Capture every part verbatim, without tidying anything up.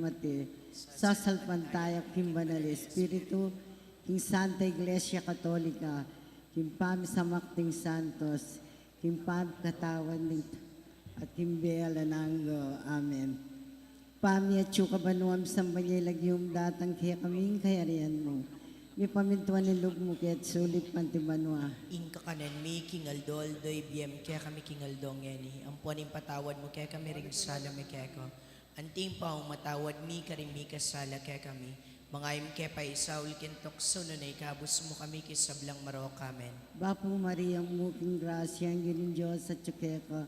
mate, sasalpantaya king Banal Espiritu, king Santa Iglesia Katolika, king pamisamak ding santos, king pamkatawan ding, at king bie alang angga. Amen. Ibpa mi atsu ka banua, misamban ya ing lagyu mu, datang kekami ing kayarian mu, mipamintuan ing lub mu keti sulip anti banua. Ing kakanan mi king aldo-aldo ibie mu kekami king aldo ngeni. Ampon ipatawad mu kekami ring sala mi keka, anti ing pamamatawad mi karing mikasala kekami. Manga e mu ke paisaul king tuksu, nune ikabus mu kami king sablang marok. Amen. Bapu Maria, mitmu ka king grasya, ing Ginung Dios atsu keka.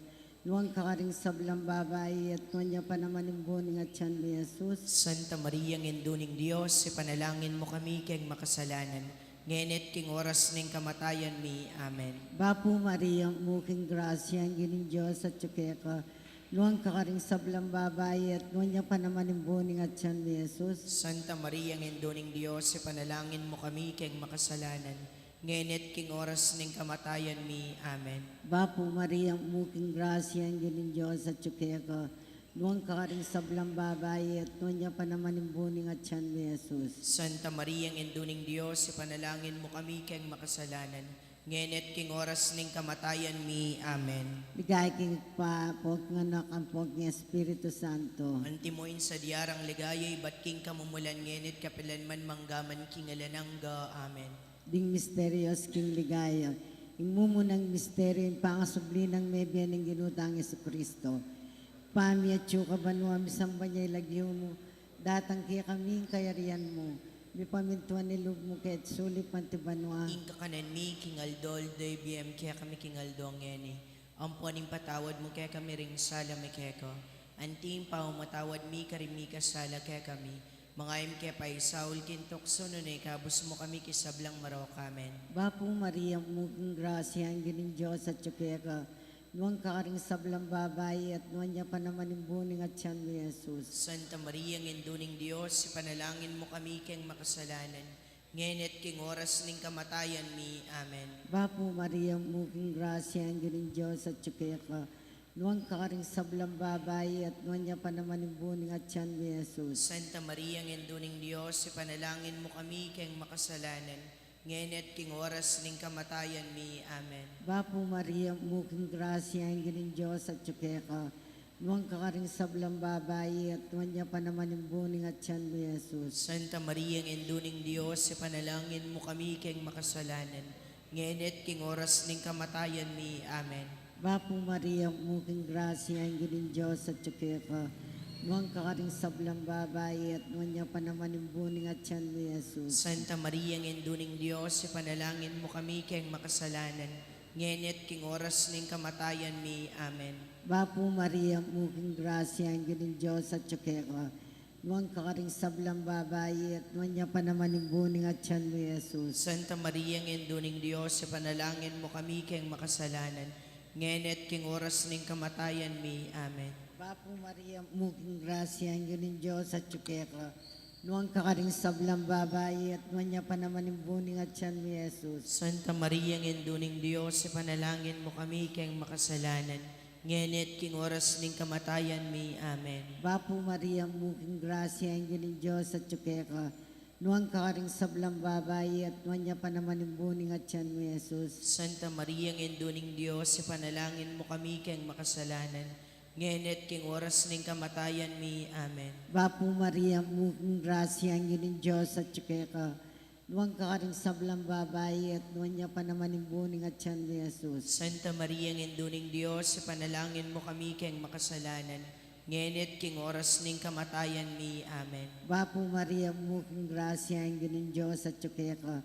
Nuan ka karing sablang babai, at nuan ya pa naman ing bunga ning atian mu, i Jesus. Santa Maria, Indu ning Dios, ipanalangin mu kami keng makasalanan, ngeni at king oras ning kamatayan mi. Amen. Bapu Maria, mitmu ka king grasya, ing Ginung Dios atsu keka. Nuan ka karing sablang babai, at nuan ya pa naman ing bunga ning atian mu, i Jesus. Santa Maria, Indu ning Dios, ipanalangin mu kami keng makasalanan, ngeni at king oras ning kamatayan mi. Amen. Bapu Maria, mitmu ka king grasya, ing Ginung Dios atsu keka. Nuan ka karing sablang babai, at nuan ya pa naman ing bunga ning atian mu, i Jesus. Santa Maria, Indu ning Dios, ipanalangin mu kami keng makasalanan, ngeni at king oras ning kamatayan mi. Amen. Ligaya king Ibpa, ampon king Anak, ampon king Espiritu Santo. Antimo ing sadya rang ligaya ibat king kamumulan, ngeni at kapilan man, mangga man king alang angga. Amen. Ding misterios king ligaya. Ing mumunang misterio, ing pangasubli nang mebie ning Ginu tang Jesucristo. Ibpa mi atsu ka banua, misamban ya ing lagyu mu, datang kekami ing kayarian mu, mipamintuan ing lub mu keti sulip anti banua. Ing kakanan mi king aldo-aldo ibie mu kekami king aldo ngeni. Ampon ipatawad mu kekami ring sala mi keka, anti ing pamamatawad mi karing mikasala kekami. Manga e mu ke paisaul king tuksu, nune ikabus mu kami king sablang marok. Amen. Bapu Maria, mitmu ka king grasya, ing Ginung Dios atsu keka. Nuan ka karing sablang babai, at nuan ya pa naman ing bunga ning atian mu, i Jesus. Santa Maria, Indu ning Dios, ipanalangin mu kami keng makasalanan, ngeni at king oras ning kamatayan mi. Amen. Bapu Maria, mitmu ka king grasya, ing Ginung Dios atsu keka. Nuan ka karing sablang babai, at nuan ya pa naman ing bunga ning atian mu, i Jesus. Santa Maria, Indu ning Dios, ipanalangin mu kami keng makasalanan, ngeni at king oras ning kamatayan mi. Amen. Bapu Maria, mitmu ka king grasya, ing Ginung Dios atsu keka. Nuan ka karing sablang babai, at nuan ya pa naman ing bunga ning atian mu, i Jesus. Santa Maria, Indu ning Dios, ipanalangin mu kami keng makasalanan, ngeni at king oras ning kamatayan mi. Amen. Bapu Maria, mitmu ka king grasya, ing Ginung Dios atsu keka. Nuan ka karing sablang babai, at nuan ya pa naman ing bunga ning atian mu, i Jesus. Santa Maria, Indu ning Dios, ipanalangin mu kami keng makasalanan, ngeni at king oras ning kamatayan mi. Amen. Bapu Maria, mitmu ka king grasya, ing Ginung Dios atsu keka. Nuan ka karing sablang babai, at nuan ya pa naman ing bunga ning atian mu, i Jesus. Santa Maria, Indu ning Dios, ipanalangin mu kami keng makasalanan, ngeni at king oras ning kamatayan mi. Amen. Bapu Maria, mitmu ka king grasya, ing Ginung Dios atsu keka. Nuan ka karing sablang babai, at nuan ya pa naman ing bunga ning atian mu, i Jesus. Santa Maria, Indu ning Dios, ipanalangin mu kami keng makasalanan, ngeni at king oras ning kamatayan mi. Amen. Bapu Maria, mitmu ka king grasya, ing Ginung Dios atsu keka. Nuan ka karing sablang babai, at nuan ya pa naman ing bunga ning atian mu, i Jesus. Santa Maria, Indu ning Dios, ipanalangin mu kami keng makasalanan, ngeni at king oras ning kamatayan mi. Amen. Bapu Maria, mitmu ka king grasya, ing Ginung Dios atsu keka. Nuan ka karing sablang babai, at nuan ya pa naman ing bunga ning atian mu, i Jesus. Santa Maria, Indu ning Dios, ipanalangin mu kami keng makasalanan, ngeni at king oras ning kamatayan mi. Amen. Bapu Maria, mitmu ka king grasya, ing Ginung Dios atsu keka.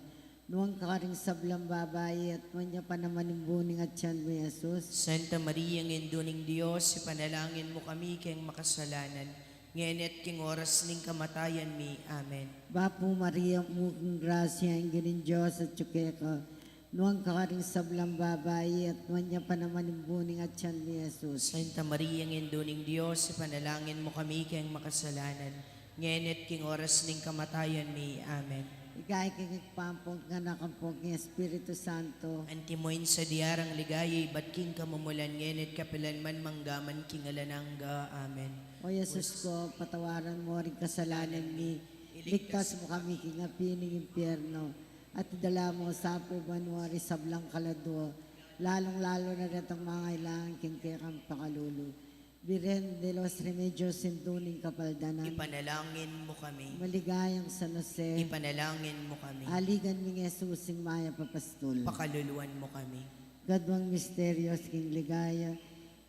Nuan ka karing sablang babai, at nuan ya pa naman ing bunga ning atian mu, i Jesus. Santa Maria, Indu ning Dios, ipanalangin mu kami keng makasalanan, ngeni at king oras ning kamatayan mi. Amen. Bapu Maria, mitmu ka king grasya, ing Ginung Dios atsu keka. Nuan ka karing sablang babai, at nuan ya pa naman ing bunga ning atian mu, i Jesus. Santa Maria, Indu ning Dios, ipanalangin mu kami keng makasalanan, ngeni at king oras ning kamatayan mi. Amen. Ligaya king Ibpa, ampon king Anak, ampon king Espiritu Santo. Antimo ing sadya rang ligaya ibat king kamumulan, ngeni at kapilan man, mangga man king alang angga. Amen. O Jesus ko, patawaran mo ring kasalanan mi, iligtas mo kami king api ning impyerno, at idala mo sa pu banua ring sablang kaladua, lalung-lalu na retang mangailangan king kekang pakalulu. Birhen de los Remedios, Indu ning Kapaldanan. Ipanalangin mo kami. Maligayang San Jose. Ipanalangin mo kami. Aligan ming Jesus ing mayap a pastul. Pakaluluan mo kami. Kaduang misteryos king ligaya,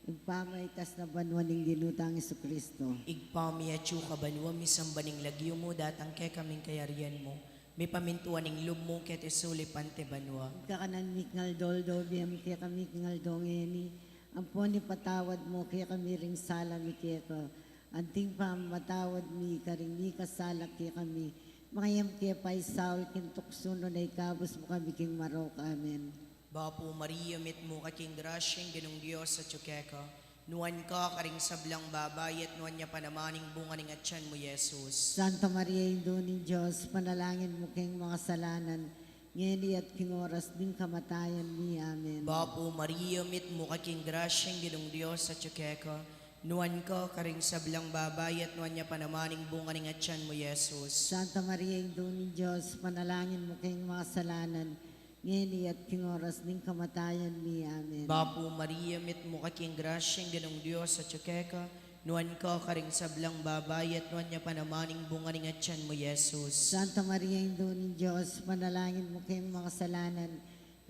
ing pamaitas na banua ning Ginu tang Jesucristo. Ibpa mi atsu ka banua, misamban ing lagyu mu, datang kekami ing kayarian mu, mipamintuan ing lub mu keti sulip anti banua. Ing kakanan mi king aldo-aldo ibie mu kekami king aldo ngeni, ampon ipatawad mu kekami ring sala mi keka, anti ing pamamatawad mi karing mikasala kekami, manga e mu ke paisaul king tuksu, nune ikabus mu kami king marok. Amen. Bapu Maria, mitmu ka king grasya, ing Ginung Dios atyu keka. Nuan ka karing sablang babai, at nuan ya pa naman ing bunga ning atyan mu, Jesus. Santa Maria, Indu ning Dios, ipanalangin mu keng makasalanan, ngeni at king oras ning kamatayan mi. Amen. Bapu Maria, mitmu ka king grasya, ing Ginung Dios atyu keka. Nuan ka karing sablang babai, at nuan ya pa naman ing bunga ning atyan mu, Jesus. Santa Maria, Indu ning Dios, ipanalangin mu keng makasalanan, ngeni at king oras ning kamatayan mi. Amen. Bapu Maria, mitmu ka king grasya, ing Ginung Dios atyu keka. Nuan ka karing sablang babai, at nuan ya pa naman ing bunga ning atyan mu, Jesus. Santa Maria, Indu ning Dios, ipanalangin mu keng makasalanan,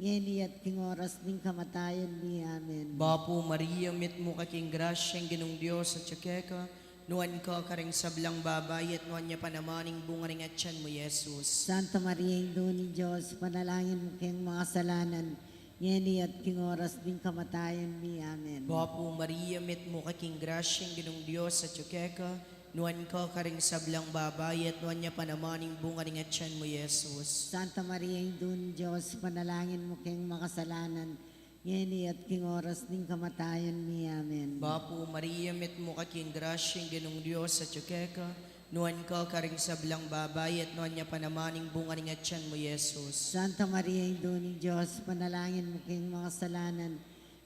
ngeni at king oras ning kamatayan mi. Amen. Bapu Maria, mitmu ka king grasya, ing Ginung Dios atyu keka. Nuan ka karing sablang babai, at nuan ya pa naman ing bunga ning atyan mu, Jesus. Santa Maria, Indu ning Dios, ipanalangin mu keng makasalanan, ngeni at king oras ning kamatayan mi. Amen. Bapu Maria, mitmu ka king grasya, ing Ginung Dios atyu keka. Nuan ka karing sablang babai, at nuan ya pa naman ing bunga ning atyan mu, Jesus. Santa Maria, Indu ning Dios, ipanalangin mu keng makasalanan, ngeni at king oras ning kamatayan mi. Amen. Bapu Maria, mitmu ka king grasya, ing Ginung Dios atyu keka. Nuan ka karing sablang babai, at nuan ya pa naman ing bunga ning atyan mu, Jesus. Santa Maria, Indu ning Dios, ipanalangin mu keng makasalanan,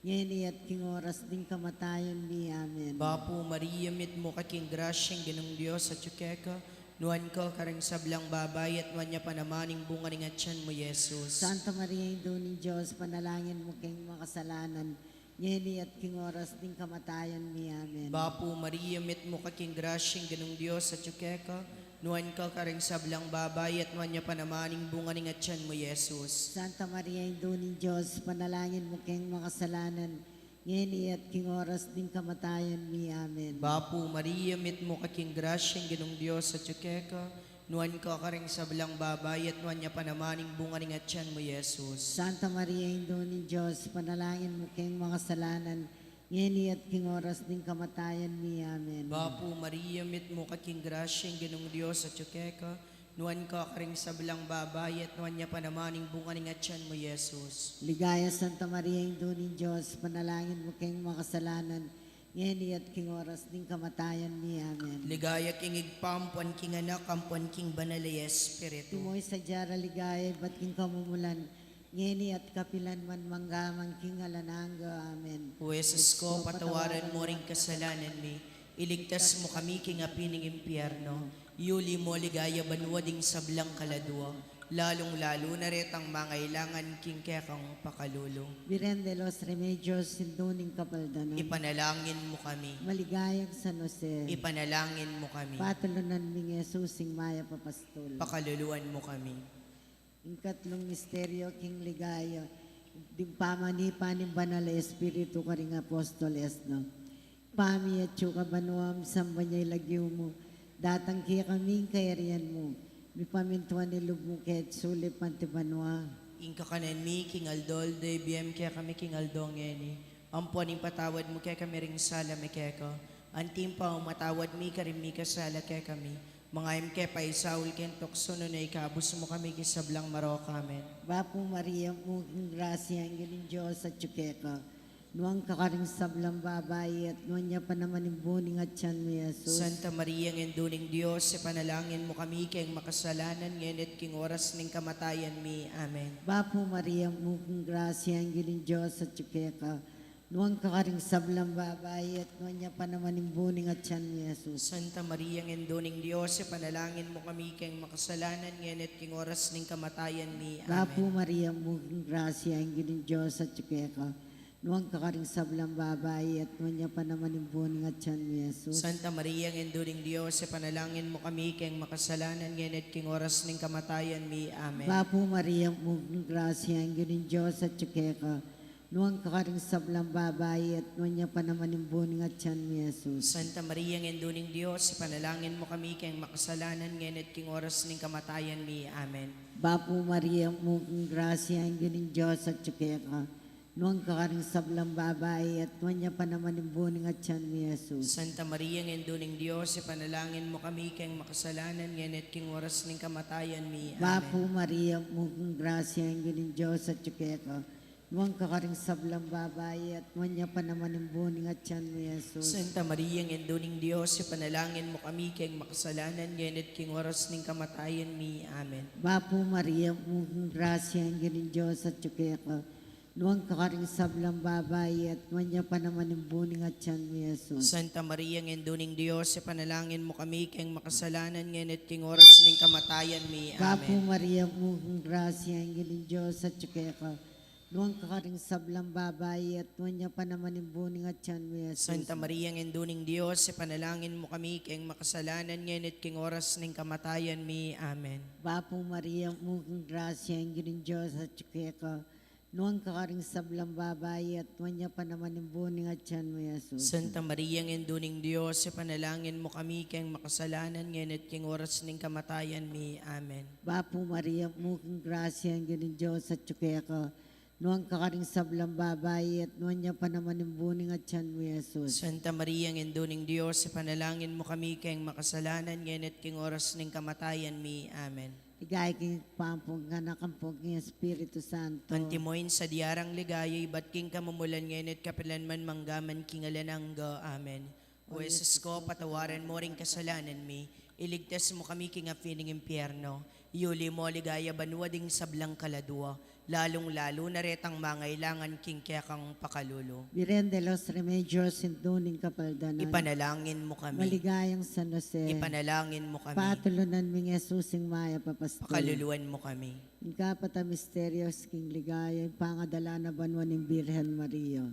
ngeni at king oras ning kamatayan mi. Amen. Bapu Maria, mitmu ka king grasya, ing Ginung Dios atyu keka. Nuan ka karing sablang babai, at nuan ya pa naman ing bunga ning atyan mu, Jesus. Santa Maria, Indu ning Dios, ipanalangin mu keng makasalanan, ngeni at king oras ning kamatayan mi. Amen. Bapu Maria, mitmu ka king grasya, ing Ginung Dios atyu keka. Nuan ka karing sablang babai, at nuan ya pa naman ing bunga ning atyan mu, Jesus. Santa Maria, Indu ning Dios, ipanalangin mu keng makasalanan, ngeni at king oras ning kamatayan mi. Amen. Bapu Maria, mitmu ka king grasya, ing Ginung Dios atyu keka. Nuan ka karing sablang babai, at nuan ya pa naman ing bunga ning atyan mu, Jesus. Santa Maria, Indu ning Dios, ipanalangin mu keng makasalanan, ngeni at king oras ning kamatayan mi. Amen. Bapu Maria, mitmu ka king grasya, ing Ginung Dios atyu keka. Nuan ka karing sablang babai, at nuan ya pa naman ing bunga ning atyan mu, Jesus. Ligaya, Santa Maria, Indu ning Dios, ipanalangin mu keng makasalanan, ngeni at king oras ning kamatayan mi. Amen. Ligaya king Ibpa, ampon king Anak, ampon king Banal a Espiritu. Antimo ing sadya rang ligaya ibat king kamumulan, ngeni at kapilan man, mangga man king alang angga. Amen. O Jesus ko, patawaran mo ring kasalanan mi, iligtas mo kami king api ning impyerno, yuli mo ligaya banua ding sablang kaladua, lalung-lalu na retang mangailangan king kekang pakalulu. Birhen de los Remedios, Indu ning Kapaldanan. Ipanalangin mo kami. Maligayang San Jose. Ipanalangin mo kami. Patulunan ming Jesus, ing mayap a pastul. Pakaluluan mo kami. Ing katlung misteryo king ligaya, ding pamanipa ning Banal a Espiritu karing apostoles na. Ibpa mi atsu ka banua, misamban ya ing lagyu mu, datang kekami ing kayarian mu, mipamintuan ing lub mu keti sulip anti banua. Ing kakanan mi king aldo-aldo ibie mu kekami king aldo ngeni, ampon ipatawad mu kekami ring sala mi keka, anti ing pamamatawad mi karing mikasala kekami, manga e mu ke paisaul king tuksu, nune ikabus mu kami king sablang marok. Amen. Bapu Maria, mitmu ka king grasya, ing Ginung Dios atyu keka. Nuan ka karing sablang babai, at nuan ya pa naman ing bunga ning atian mu, Jesus. Santa Maria, Indu ning Dios, ipanalangin mu kami keng makasalanan, ngeni at king oras ning kamatayan mi. Amen. Bapu Maria, mitmu ka king grasya, ing Ginung Dios atyu keka. Nuan ka karing sablang babai, at nuan ya pa naman ing bunga ning atian mu, Jesus. Santa Maria, Indu ning Dios, ipanalangin mu kami keng makasalanan, ngeni at king oras ning kamatayan mi. Amen. Bapu Maria, mitmu ka king grasya, ing Ginung Dios atyu keka. Nuan ka karing sablang babai, at nuan ya pa naman ing bunga ning atian mu, Jesus. Santa Maria, Indu ning Dios, ipanalangin mu kami keng makasalanan, ngeni at king oras ning kamatayan mi. Amen. Bapu Maria, mitmu ka king grasya, ing Ginung Dios atyu keka. Nuan ka karing sablang babai, at nuan ya pa naman ing bunga ning atian mu, Jesus. Santa Maria, Indu ning Dios, ipanalangin mu kami keng makasalanan, ngeni at king oras ning kamatayan mi. Amen. Bapu Maria, mitmu ka king grasya, ing Ginung Dios atyu keka. Nuan ka karing sablang babai, at nuan ya pa naman ing bunga ning atian mu, Jesus. Santa Maria, Indu ning Dios, ipanalangin mu kami keng makasalanan, ngeni at king oras ning kamatayan mi. Amen. Bapu Maria, mitmu ka king grasya, ing Ginung Dios atyu keka. Nuan ka karing sablang babai, at nuan ya pa naman ing bunga ning atian mu, Jesus. Santa Maria, Indu ning Dios, ipanalangin mu kami keng makasalanan, ngeni at king oras ning kamatayan mi. Amen. Bapu Maria, mitmu ka king grasya, ing Ginung Dios atyu keka. Nuan ka karing sablang babai, at nuan ya pa naman ing bunga ning atian mu, Jesus. Santa Maria, Indu ning Dios, ipanalangin mu kami keng makasalanan, ngeni at king oras ning kamatayan mi. Bapu Amen. Maria, mitmu ka king grasya, ing Ginung Dios atyu keka. Nuan ka karing sablang babai, at nuan ya pa naman ing bunga ning atian mu, Jesus. Santa Maria, Indu ning Dios, ipanalangin mu kami keng makasalanan, ngeni at king oras ning kamatayan mi. Amen. Bapu Maria, mitmu ka king grasya, ing Ginung Dios atyu keka. Nuan ka karing sablang babai, at nuan ya pa naman ing bunga ning atian mu, Jesus. Santa Maria, Indu ning Dios, ipanalangin mu kami keng makasalanan, ngeni at king oras ning kamatayan mi. Amen. Bapu Maria, mitmu ka king grasya, ing Ginung Dios atyu keka. Nuan ka karing sablang babai, at nuan ya pa naman ing bunga ning atian mu, Jesus. Santa Maria, Indu ning Dios, ipanalangin mu kami keng makasalanan, ngeni at king oras ning kamatayan mi. Amen. Ligaya king Ibpa, ampon king Anak, ampon king Espiritu Santo. Antimo ing sadya rang ligaya ibat king kamumulan, ngeni at kapilan man, mangga man king alang angga. Amen. O Jesus ko, patawaran mu ring kasalanan mi, iligtas mu kami king api ning impyerno, iuli mu king ligaya banua ding sablang kaladua, lalung-lalu na retang mangailangan king kekang pakalulu. Virgen de los Remedios, Indu ning Kapaldanan. Ipanalangin mu kami. Maligayang San Jose. Ipanalangin mu kami. Patulunan ming Jesus ing mayap a pastul. Pakaluluan mu kami. Ing kapat a misteryo king ligaya, ing pangadala na banua ning Virgen Maria.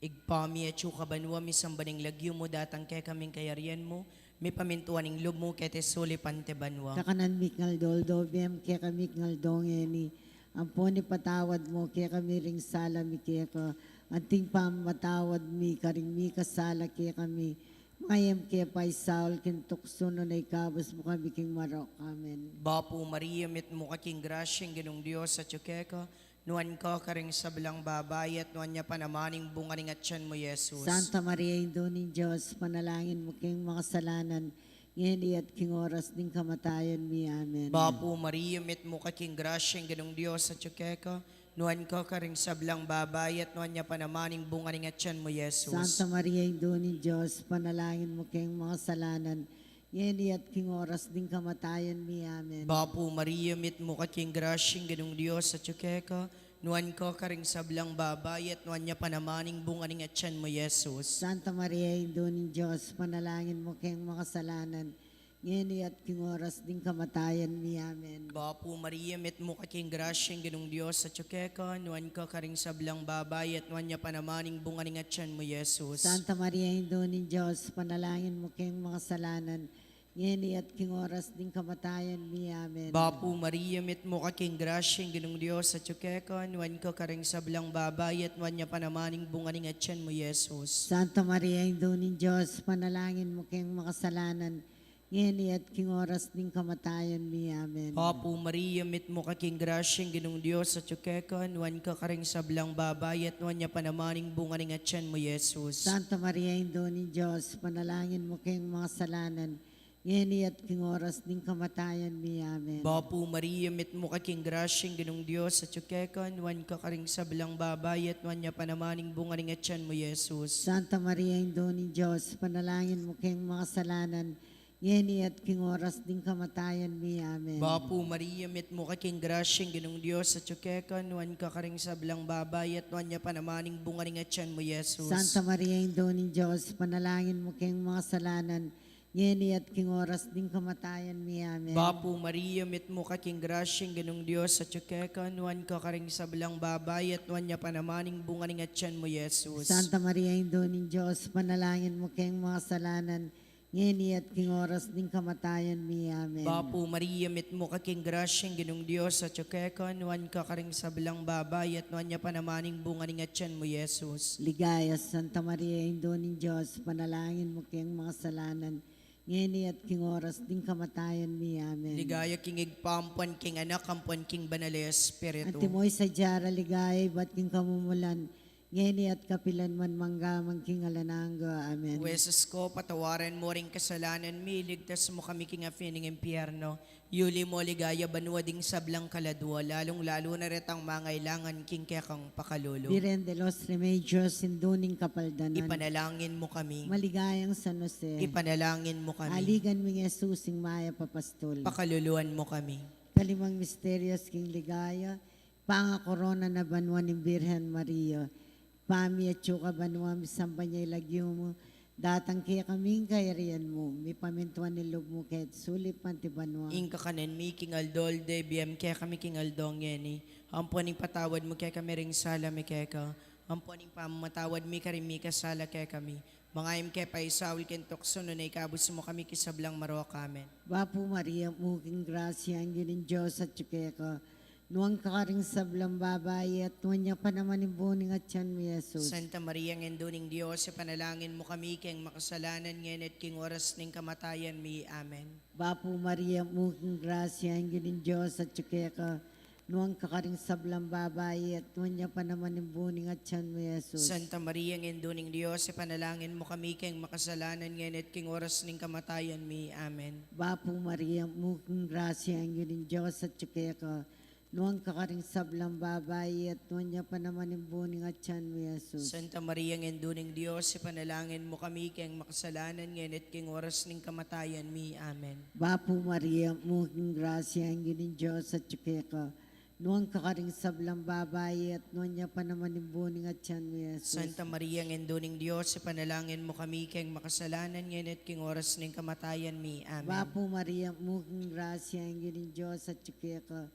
Ibpa mi, atsu ka banua, misamban ing lagyu mu, datang kekami ing kayarian mu, mipamintuan ing lub mu keti sulip anti banua. Kakanan mi king aldo-aldo ibie mu kekami king aldo ngeni, ampon ipatawad mu kekami ring sala mi keka, anti ing pamamatawad mi karing mikasala kekami, manga e mu ke paisaul king tuksu, nune ikabus mu kami king marok. Amen. Bapu Maria, mitmu ka king grasya, ing Ginung Dios atyu keka, nuan ka karing sablang babai, at nuan ya pa naman ing bunga ning atian mu, Jesus. Santa Maria, Indu ning Dios, ipanalangin mu keng makasalanan, ngeni at king oras ning kamatayan mi. Amen. Bapu Maria, mitmu ka king grasya, ing Ginung Dios atyu keka, nuan ka karing sablang babai, at nuan ya pa naman ing bunga ning atian mu, Jesus. Santa Maria, Indu ning Dios, ipanalangin mu keng makasalanan, ngeni at king oras ning kamatayan mi. Amen. Bapu Maria, mitmu ka king grasya, ing Ginung Dios atyu keka, nuan ka karing sablang babai, at nuan ya pa naman ing bunga ning atian mu, Jesus. Santa Maria, Indu ning Dios, ipanalangin mu keng makasalanan, ngeni at king oras ning kamatayan mi. Amen. Bapu Maria, mitmu ka king grasya, ing Ginung Dios atyu keka, nuan ka karing sablang babai, at nuan ya pa naman ing bunga ning atian mu, Jesus. Santa Maria, Indu ning Dios, ipanalangin mu keng makasalanan, ngeni at king oras ning kamatayan mi. Amen. Bapu Maria, mitmu ka king grasya, ing Ginung Dios atyu keka, nuan ka karing sablang babai, at nuan ya pa naman ing bunga ning atian mu, Jesus. Santa Maria, Indu ning Dios, ipanalangin mu keng makasalanan, ngeni at king oras ning kamatayan mi. Amen. Bapu Maria, mitmu ka king grasya, ing Ginung Dios atyu keka, nuan ka karing sablang babai, at nuan ya pa naman ing bunga ning atian mu, Jesus. Santa Maria, Indu ning Dios, ipanalangin mu keng makasalanan, ngeni at king oras ning kamatayan mi. Amen. Bapu Maria, mitmu ka king grasya, ing Ginung Dios atyu keka, nuan ka karing sablang babai, at nuan ya pa naman ing bunga ning atyan mu, Jesus. Santa Maria, Indu ning Dios, ipanalangin mu keng makasalanan, ngeni at king oras ning kamatayan mi. Amen. Bapu Maria, mitmu ka king grasya, ing Ginung Dios atyu keka, nuan ka karing sablang babai, at nuan ya pa naman ing bunga ning atyan mu, Jesus. Santa Maria, Indu ning Dios, ipanalangin mu keng makasalanan, ngeni at king oras ning kamatayan mi. Amen. Bapu Maria, mitmu ka king grasya, ing Ginung Dios atyu keka, nuan ka karing sablang babai, at nuan ya pa naman ing bunga ning atyan mu, Jesus. Santa Maria, Indu ning Dios, ipanalangin mu keng makasalanan, ngeni at king oras ning kamatayan mi. Amen. Bapu Maria, mitmu ka king grasya, ing Ginung Dios atyu keka, nuan ka karing sablang babai, at nuan ya pa naman ing bunga ning atyan mu, Jesus. Ligaya, Santa Maria, Indu ning Dios, ipanalangin mu keng makasalanan, ngeni at king oras ning kamatayan mi. Amen. Ligaya king Ibpa, ampuan king Anak, ampuan king Banal a Espiritu. Antimo ing sadya ra ligaya ibat king kamumulan, ngeni at kapilan man, mangga man king alang angga. Amen. O Jesus ko, patawaran mu ring kasalanan mi, iligtas mu kami king api ning impyerno, yuli mu king ligaya banua ding sablang kaladua, lalung-lalu na retang mangailangan king kekang pakalulu. Virgen de los Remedios, Indu ning Kapaldanan. Ipanalangin mu kami. Maligayang San Jose. Ipanalangin mu kami. Aligan ming Jesus, ing mayap a pastul. Pakaluluan mu kami. Kalimang misteryos king ligaya, pangakorona na banua ning Birhen Maria. Ibpa mi, atsu ka banua, misamban ya ing lagyu mu, datang kekami ing kayarian mu, mipamintuan ing lub mu keti sulip anti banua. Ing kakanan mi king aldo-aldo ibie mu kekami king aldo ngeni, ampo ing patawad mu kekami ring sala mi keka, ampo ing pamamatawad mi karing mikasala kekami. Manga e mu ke paisaul king tuksu, nune ikabus mu kami king sablang marok. Amen. Bapu Maria, mitmu ka king grasya, ing Ginung Dios atyu keka, nuan ka karing sablang babai, at nuan ya pa naman ing bunga ning atyan mu, Jesus. Santa Maria, Indu ning Dios, ipanalangin mu kami keng makasalanan, ngeni at king oras ning kamatayan mi. Amen. Bapu Maria, mitmu ka king grasya, ing Ginung Dios atyu keka, nuan ka karing sablang babai, at nuan ya pa naman ing bunga ning atyan mu, Jesus. Santa Maria, Indu ning Dios, ipanalangin mu kami keng makasalanan, ngeni at king oras ning kamatayan mi. Amen. Bapu Maria, mitmu ka king grasya, ing Ginung Dios atyu keka, nuan ka karing sablang babai, at nuan ya pa naman ing bunga ning atyan mu, Jesus. Santa Maria, Indu ning Dios, ipanalangin mu kami keng makasalanan, ngeni at king oras ning kamatayan mi. Amen. Bapu Maria, mitmu ka king grasya, ing Ginung Dios atyu keka, nuan ka karing sablang babai, at nuan ya pa naman ing bunga ning atyan mu, Jesus. Santa Maria, Indu ning Dios, ipanalangin mu kami keng makasalanan, ngeni at king oras ning kamatayan mi. Amen. Bapu Maria, mitmu ka king grasya, ing Ginung Dios atyu keka,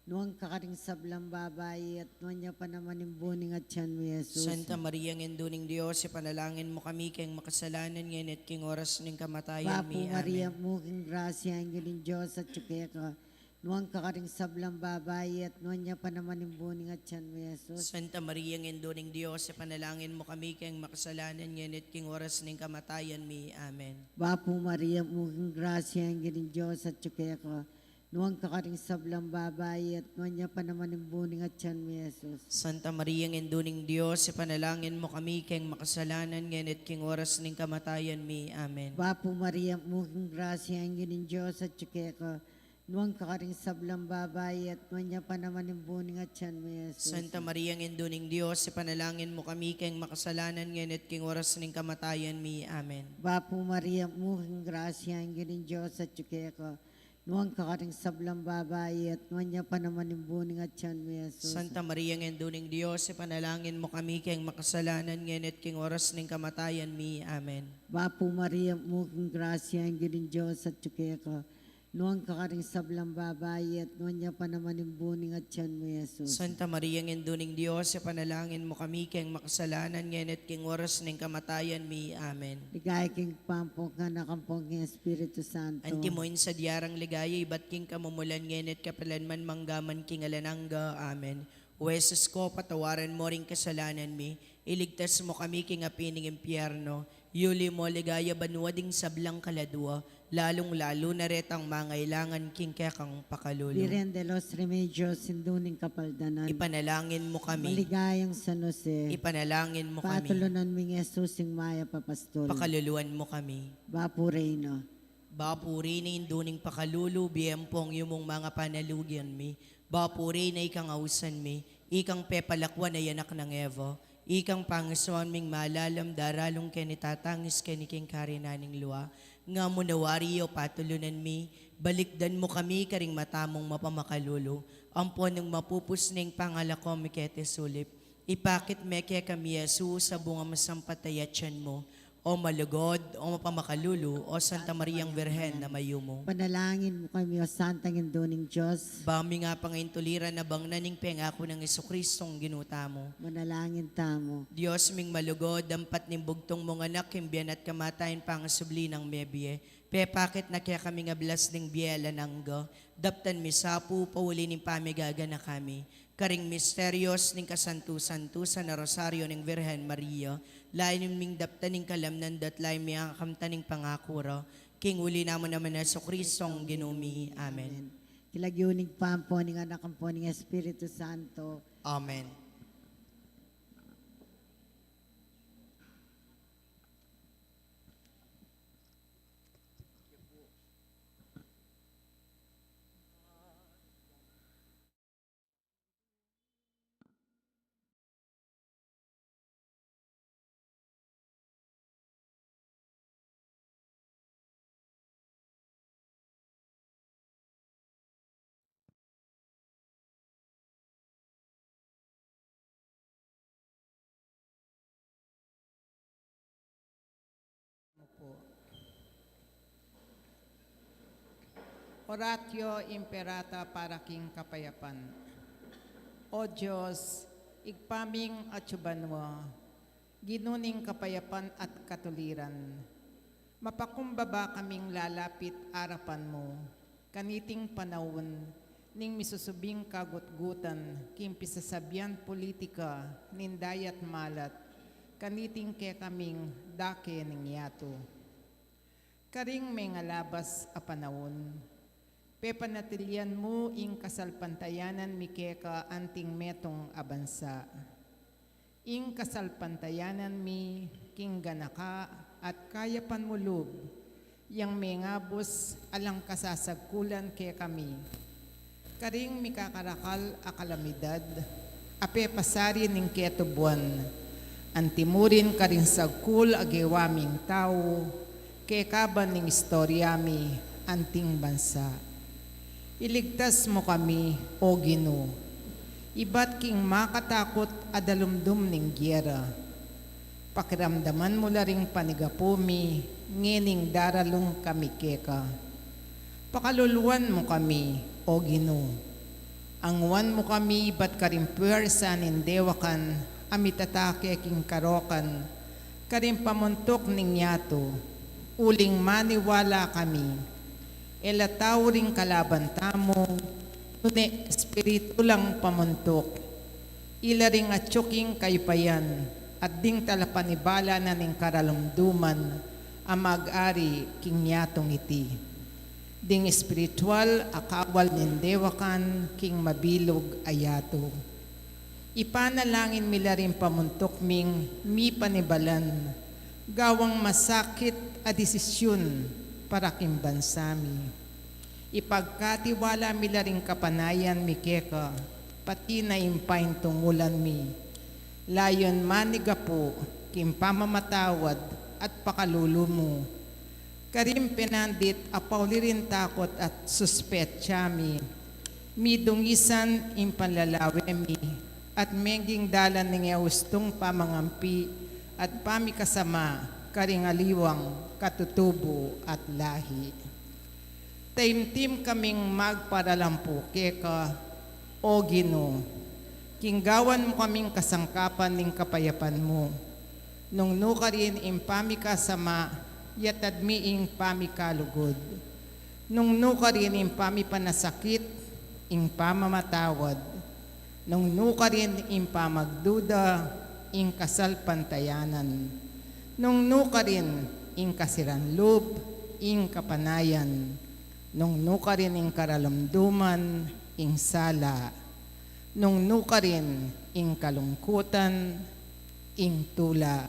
nuan ka karing sablang babai, at nuan ya pa naman ing bunga ning atyan mu, Jesus. Santa Maria, Indu ning Dios, ipanalangin mu kami keng makasalanan, ngeni at king oras ning kamatayan mi. Bapu Maria, mitmu ka king grasya, ing Ginung Dios atyu keka, nuan ka karing sablang babai, at nuan ya pa naman ing bunga ning atyan mu, Jesus. Santa Maria, Indu ning Dios, ipanalangin mu kami keng makasalanan, ngeni at king oras ning kamatayan mi. Amen. Bapu Maria, mitmu ka king grasya, ing Ginung Dios atyu keka, nuan ka karing sablang babai, at nuan ya pa naman ing bunga ning atyan mu, Jesus. Santa Maria, Indu ning Dios, ipanalangin mu kami keng makasalanan, ngeni at king oras ning kamatayan mi. Amen. Bapu Maria, mitmu ka king grasya, ing Ginung Dios atyu keka, nuan ka karing sablang babai, at nuan ya pa naman ing bunga ning atyan mu, Jesus. Santa Maria, Indu ning Dios, ipanalangin mu kami keng makasalanan, ngeni at king oras ning kamatayan mi. Amen. Bapu Maria, mitmu ka king grasya, ing Ginung Dios atyu keka, nuan ka karing sablang babai, at nuan ya pa naman ing bunga ning atyan mu, Jesus. Santa Maria, Indu ning Dios, ipanalangin mu kami keng makasalanan, ngeni at king oras ning kamatayan mi. Amen. Bapu Maria, mitmu ka king grasya, ing Ginung Dios atyu keka, nuan ka karing sablang babai, at nuan ya pa naman ing bunga ning atyan mu, Jesus. Santa Maria, Indu ning Dios, ipanalangin mu kami keng makasalanan, ngeni at king oras ning kamatayan mi. Amen. Ligaya king Ibpa, ampon king Anak, ampon king Espiritu Santo. Antimo ing sadya rang ligaya ibat king kamumulan, ngeni at kapilan man, mangga man king alang angga. Amen. O Jesus ko, patawaran mu ring kasalanan mi, iligtas mu kami king api ning impyerno, yuli mu king ligaya banua ding sablang kaladua, lalung-lalu na retang mangailangan king kekang pakalulu. Virgen de los Remedios, Indu ning Kapaldanan. Ipanalangin mu kami. Maligayang San Jose. Ipanalangin mu kami. Patulunan ming Jesus, ing mayap a pastul. Pakaluluan mu kami. Bapu Reyna. Bapuri na Indu ning pakalulu, bie ampong yumung manga panalugian mi. Bapuri na ikang ausan mi, ikang pepalakwan a anak nang Eva, ikang pangaswan ming malalam daralung keni tatangis keni king karinan ning lua. Nga mu nawari o patulunan mi, balikdan mu kami karing mata mung mapamakalulu, ampon nung mapupus na ing pangalako mi keti sulip, ipakit me kekami i Jesus a bunga masampatan ning tiyan mu. O malugud, o mapamakalulu, o Santa Mariang Birhen a mayumu. Panalangin mu kami, o Santang Indu ning Dios. Ba mi nga pangaintuliran a bangnan ing pengaku nang Jesucristong Ginu tamu. Manalangin tamu. Dios ming malugud, ampat ning bugtung mung Anak, king bie na at kamatayan pangasubli nang mebie, pepakit na kekami ing ablas ning bie alang angga. Daptan mi sa pu, pauli ning pamigaganaka mi karing misterios ning kasantu-santusan a Rosario ning Virgen Maria, layun ming daptan ing kalamnan da at layun ming akamtan ing pangaku ra, king uli na mu naman a Jesucristong Ginu mi. Amen. King lagyu ning Ibpa, ampo ning Anak, ampo ning Espiritu Santo. Amen. Oratio Imperata para king kapayapan. O Dios, Ibpa ming atsu banua, Ginu ning kapayapan at katuliran, mapakumbaba kaming lalapit arapan mu kaniting panaun ning misusubing kagutgutan king pisasabian politika ning dayat malat kaniting kekaming dake ning yatu. Karing mengalabas a panaun, pepanatilian mu ing kasalpantayanan mi keka anting metung a bansa. Ing kasalpantayanan mi king ganaka at kayapan mu lub, yang mengabus alang kasasagkulan kekami karing mikakarakal a kalamidad a pepasari ning ketubuan, antimurin karing sagkul a gewa ming tau, kekaban ning istorya mi anting bansa. Iligtas mu kami, O Ginu, ibat king makatakut a dalumdum ning giyera. Pakiramdaman mu la ring panigapu mi ngening daralung kami keka. Pakaluluan mu kami, O Ginu. Anguan mu kami ibat karing puwersa ning dewakan a mitatake king karokan karing pamuntuk ning yatu, uling maniwala kami e la tau ring kalaban tamu, nune espiritu lang pamuntuk. Ila ring atyu king kayupayan at ding talapanibala na ning karalumduman a mag-ari king yatung iti, ding espiritual a kawal ning dewakan king mabilug a yatu. Ipanalangin mi la ring pamuntuk ming mipanibalan gawang masakit a desisyun para king bansa mi. Ipagkatiwala mi la ring kapanayan mi keka, pati na ing paintungulan mi, layun manigapu king pamamatawad at pakalulu mu. Karing penandit a pauli ring takut at suspetsa mi, midungisan ing panlalawe mi, at meging dalan ning e ustung pamangampi at pamikasama karing aliwang katutubu at lahi. Taimtim kaming magparalampu keka, O Ginu, king gawan mu kaming kasangkapan ning kapayapan mu. Nung nukarin ing pamikasama, yatad mi ing pamikalugud. Nung nukarin ing pamipanasakit, ing pamamatawad. Nung nukarin ing pamagduda, ing kasalpantayanan. Nung nukarin ing kasiran lub, ing kapanayan. Nung nukarin ing karalumduman, ing sala. Nung nukarin ing kalungkutan, ing tula.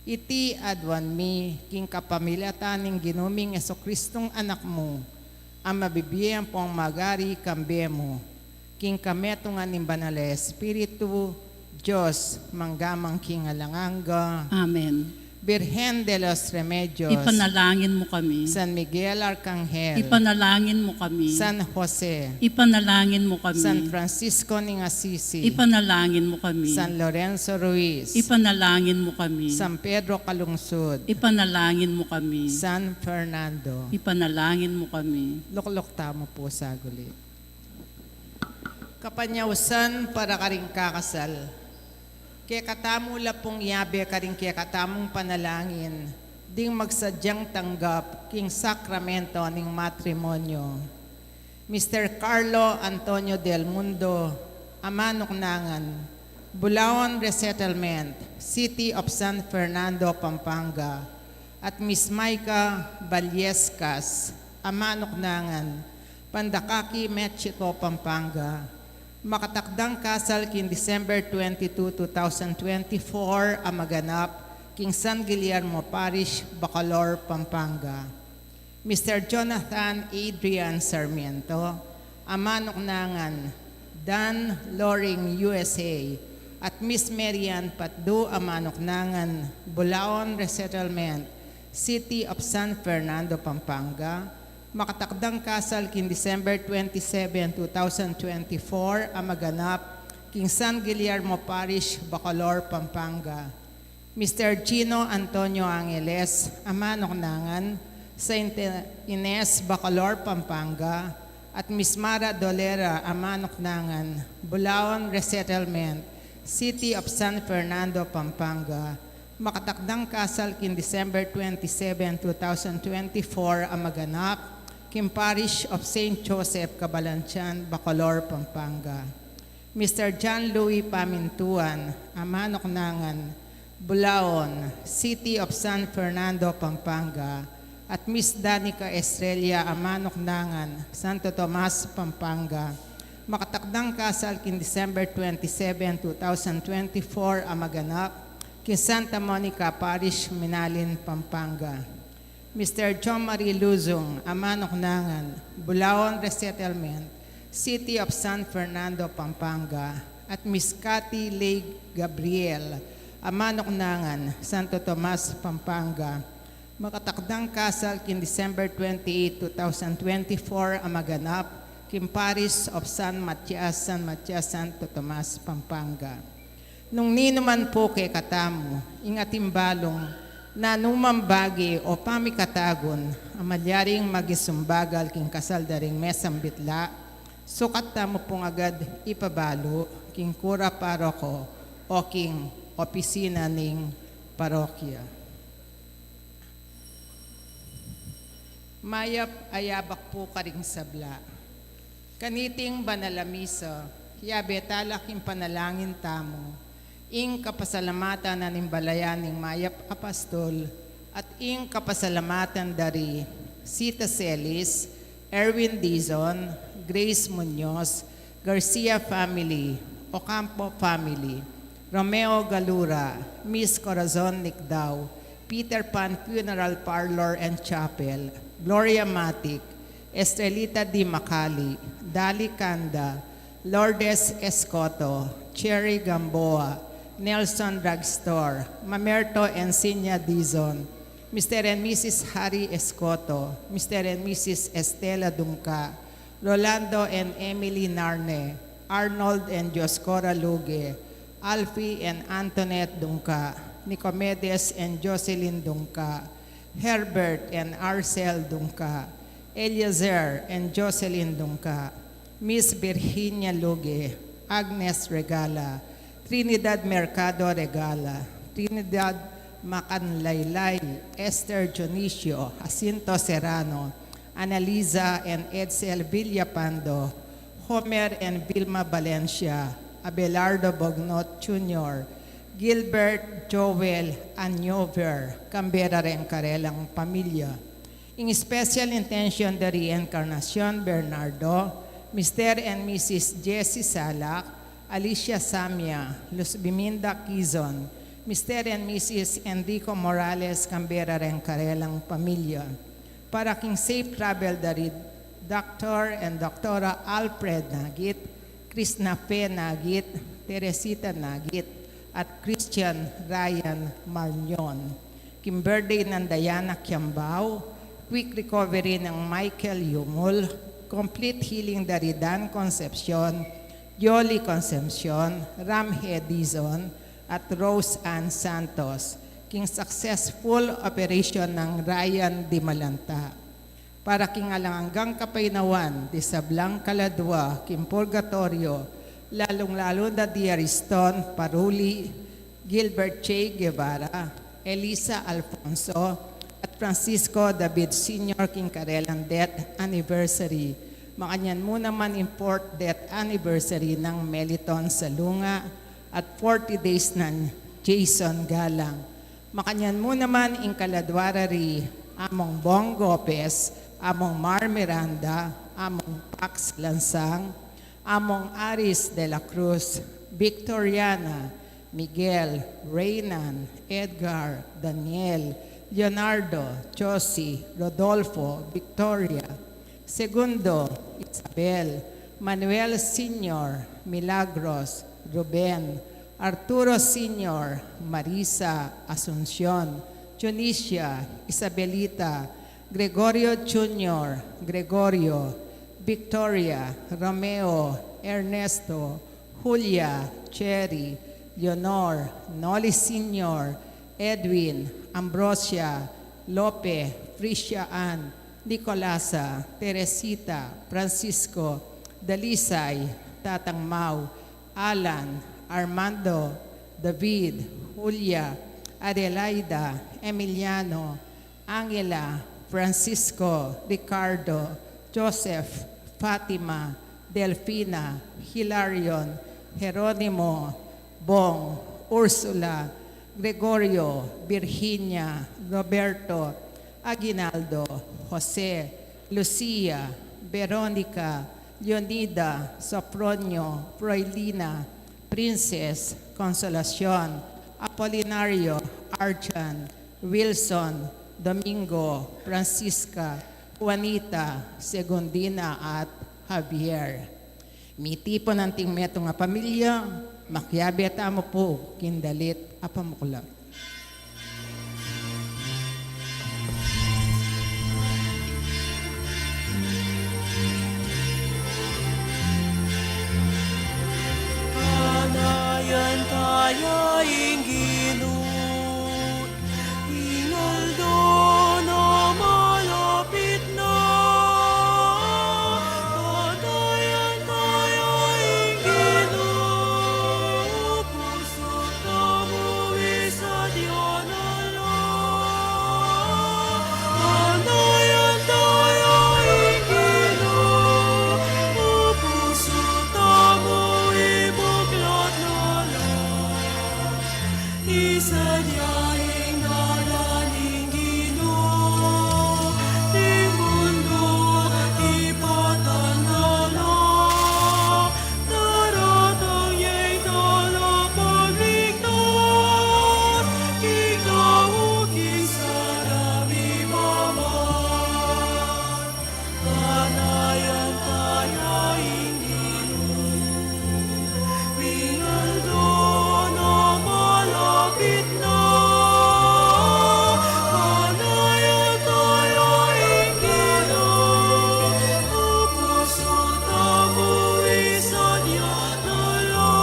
Iti aduan mi king kapamilatan ning Ginu ming Jesukristong Anak mu, a mabibie ampong magari kambe mu, king kametungan ning Banal a Espiritu, Dios, mangga man king alang angga. Amen. Birhen de los Remedios. Ipanalangin mo kami. San Miguel Arcangel. Ipanalangin mo kami. San Jose. Ipanalangin mo kami. San Francisco ning Assisi. Ipanalangin mo kami. San Lorenzo Ruiz. Ipanalangin mo kami. San Pedro Calungsod. Ipanalangin mo kami. San Fernando. Ipanalangin mo kami. Lukluk tamu pu saguli. Kapanyausan para karing kakasal. Kekatamu la pung yabe karing kekatamung panalangin ding magsadyang tanggap king sakramento ning matrimonyo. Mister Carlo Antonio Del Mundo, Amanuknangan, Bulaon Resettlement, City of San Fernando, Pampanga, at Miss Micah Vallescas, Amanuknangan, Pandakaki, Mexico, Pampanga, makatakdang kasal king December twenty-two, two thousand twenty-four, a maganap king San Guillermo Parish, Bacolor, Pampanga. Mister Jonathan Adrian Sarmiento, Amanuknangan, Dan Loring, U S A, at Miss Marian Patdu, Amanuknangan, Bulaon Resettlement, City of San Fernando, Pampanga, makatakdang kasal king December twenty-seven, two thousand twenty-four, a maganap king San Guillermo Parish, Bacolor, Pampanga. Mister Gino Antonio Angeles, Amanuknangan, Saint Ines, Bacolor, Pampanga, at Miss Mara Dolera, Amanuknangan, Bulaon Resettlement, City of San Fernando, Pampanga, makatakdang kasal king December twenty-seven, two thousand twenty-four, a maganap king Parish of Saint Joseph, Cabalantian, Bacolor, Pampanga. Mister John Louis Pamintuan, Amanuknangan, Bulaon, City of San Fernando, Pampanga, at Miss Danica Estrella, Amanuknangan, Santo Tomas, Pampanga, makatakdang kasal king December twenty-seven, two thousand twenty-four, a maganap king Santa Monica Parish, Minalin, Pampanga. Mister John Marie Luzon, Amanuknangan, Bulaon Resettlement, City of San Fernando, Pampanga, at Miss Cathy Lay Gabriel, Amanuknangan, Santo Tomas, Pampanga, makatakdang kasal king December twenty-eight, two thousand twenty-four, a maganap king Parish of San Matias, San Matias, Santo Tomas, Pampanga. Nung ninu man pu kekatamu ing atin balung nanu mang bage o pamikatagun a malyaring maging sumbagal king kasal da ring mesambitla, sukat tamu pung agad ipabalu king kura paroko o king opisina ning parokya. Mayap a yabak pu karing sabla. Kaniting banal a misa, yabe tala king panalangin tamu ing kapasalamatan na ning balayan ning mayap a pastul at ing kapasalamatan da ri Sita Celis, Erwin Dizon, Grace Muñoz, Garcia family, Ocampo family, Romeo Galura, Miss Corazon Nicdao, Peter Pan Funeral Parlor and Chapel, Gloria Matic, Estrelita Di Macali, Dali Canda, Lourdes Escoto, Cherry Gamboa, Nelson Drugstore, Mamerto and Sinya Dizon, Mister and Missus Harry Escoto, Mister and Missus Estela Dungca, Rolando and Emily Narne, Arnold and Dioscora Luge, Alfie and Antoinette Dungca, Nicomedes and Jocelyn Dungca, Herbert and Arcel Dungca, Eliezer and Jocelyn Dungca, Miss Virginia Luge, Agnes Regala, Trinidad Mercado Regala, Trinidad Macanlaylay, Esther Dionisio, Jacinto Serrano, Annalisa and Edsel Villapando, Homer and Vilma Valencia, Abelardo Bognot Junior, Gilbert Joel Anyover, kambe da reng karelang pamilya. Ing special intention da ri Encarnacion Bernardo, Mister and Missus Jessie Salak, Alicia Samia, Luz Biminda Quizon, Mister and Missus Enrico Morales Cambera reng karelang pamilya. Para king safe travel da ri Doktor and Doktora Alfred Nagit, Krishna Fe Nagit, Teresita Nagit, at Christian Ryan Marñon. King birthday nang Diana Kiambao, quick recovery nang Michael Yumul, complete healing da ri Dan Concepcion, Yoli Concepcion, Ramhe Dizon, at Rose Ann Santos, king successful operation nang Ryan Dimalanta. Para king alang anggang kapaynawan di sablang kaladwa king purgatoryo, lalung-lalu na di Ariston Paruli, Gilbert Che Guevara, Elisa Alfonso, at Francisco David Senior king karelang death anniversary. Makanyan mu naman ing fourth death anniversary nang Meliton Salunga at forty days nang Jason Galang. Makanyan mu naman ing kaladwa ra ri Among Bong Gopez, Among Mar Miranda, Among Pax Lansang, Among Aris de la Cruz, Victoriana, Miguel, Reynan, Edgar, Daniel, Leonardo, Josie, Rodolfo, Victoria, Segundo, Isabel, Manuel Senior, Milagros, Ruben, Arturo Senior, Marisa, Asuncion, Junicia, Isabelita, Gregorio Junior, Gregorio, Victoria, Romeo, Ernesto, Julia, Cherry, Leonor, Noli Senior, Edwin, Ambrosia, Lope, Frisia Ann, Nicolasa, Teresita, Francisco, Dalisay, Tatang Mau, Alan, Armando, David, Julia, Adelaida, Emiliano, Angela, Francisco, Ricardo, Joseph, Fatima, Delfina, Hilarion, Jeronimo, Bong, Ursula, Gregorio, Virginia, Roberto, Aguinaldo, Jose, Lucia, Veronica, Leonida, Sofronio, Froilina, Princess, Consolacion, Apolinario, Arjan, Wilson, Domingo, Francisca, Juanita, Segundina, at Javier. Mitipun anting metung a pamilya, makiabe tamu pu king dalit a pamuklat. Panayan taya ing Ginu, ing aldo na malapit na. Panayan taya ing Ginu, pusu tamu isadya na la. Panayan taya ing Ginu, pusu tamu ibuklat na la. Isadya ing dalan ning Ginu, ing mundu ipatanda na. Daratang ya ing Talapagligtas, king kaukisan a mibaba. Panayan taya ing Ginu, ing aldo na malapit na. Panayan taya ing Ginu, pusu tamu isadya na la.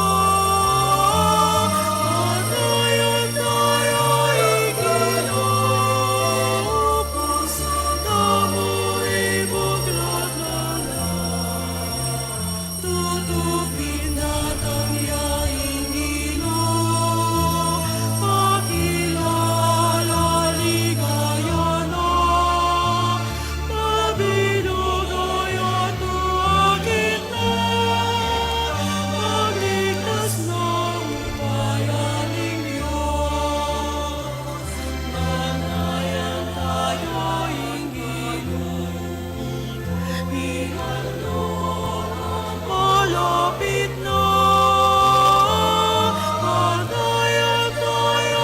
Panayan taya ing Ginu, pusu tamu ibuklat na la. Tutu pin datang ya ing Ginu, pakilala ligaya na. Mabilug a yatu akit na, magligtas na upaya ning Dios. Panayan taya ing Ginu, ing aldo na malapit na. Panayan taya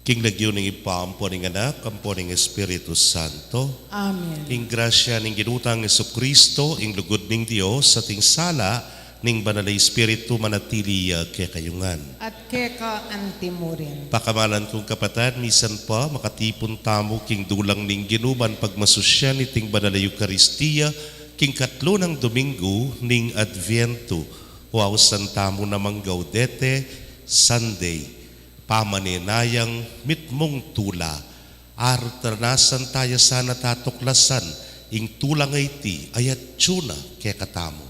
King lagyu ning Ibpa, ampo ning Anak, ampo ning Espiritu Santo. Amen. Ing grasya ning Ginu tang Jesucristo, ing lugud ning Dios, at ing sala ning Banal a Espiritu manatili ya kekayu ngan. At keka anti mu rin. Pakamalan kung kapatad, misan pa makatipun tamu king dulang ning Ginu ban pagmasusyan iting Banal a Eukaristia king katlu nang Domingo ning Adviento, o ausan tamu namang Gaudete Sunday, pamanenayang mitmung tula. Aranasan taya sana tatuklasan ing tulang a iti a atyu na kekatamu.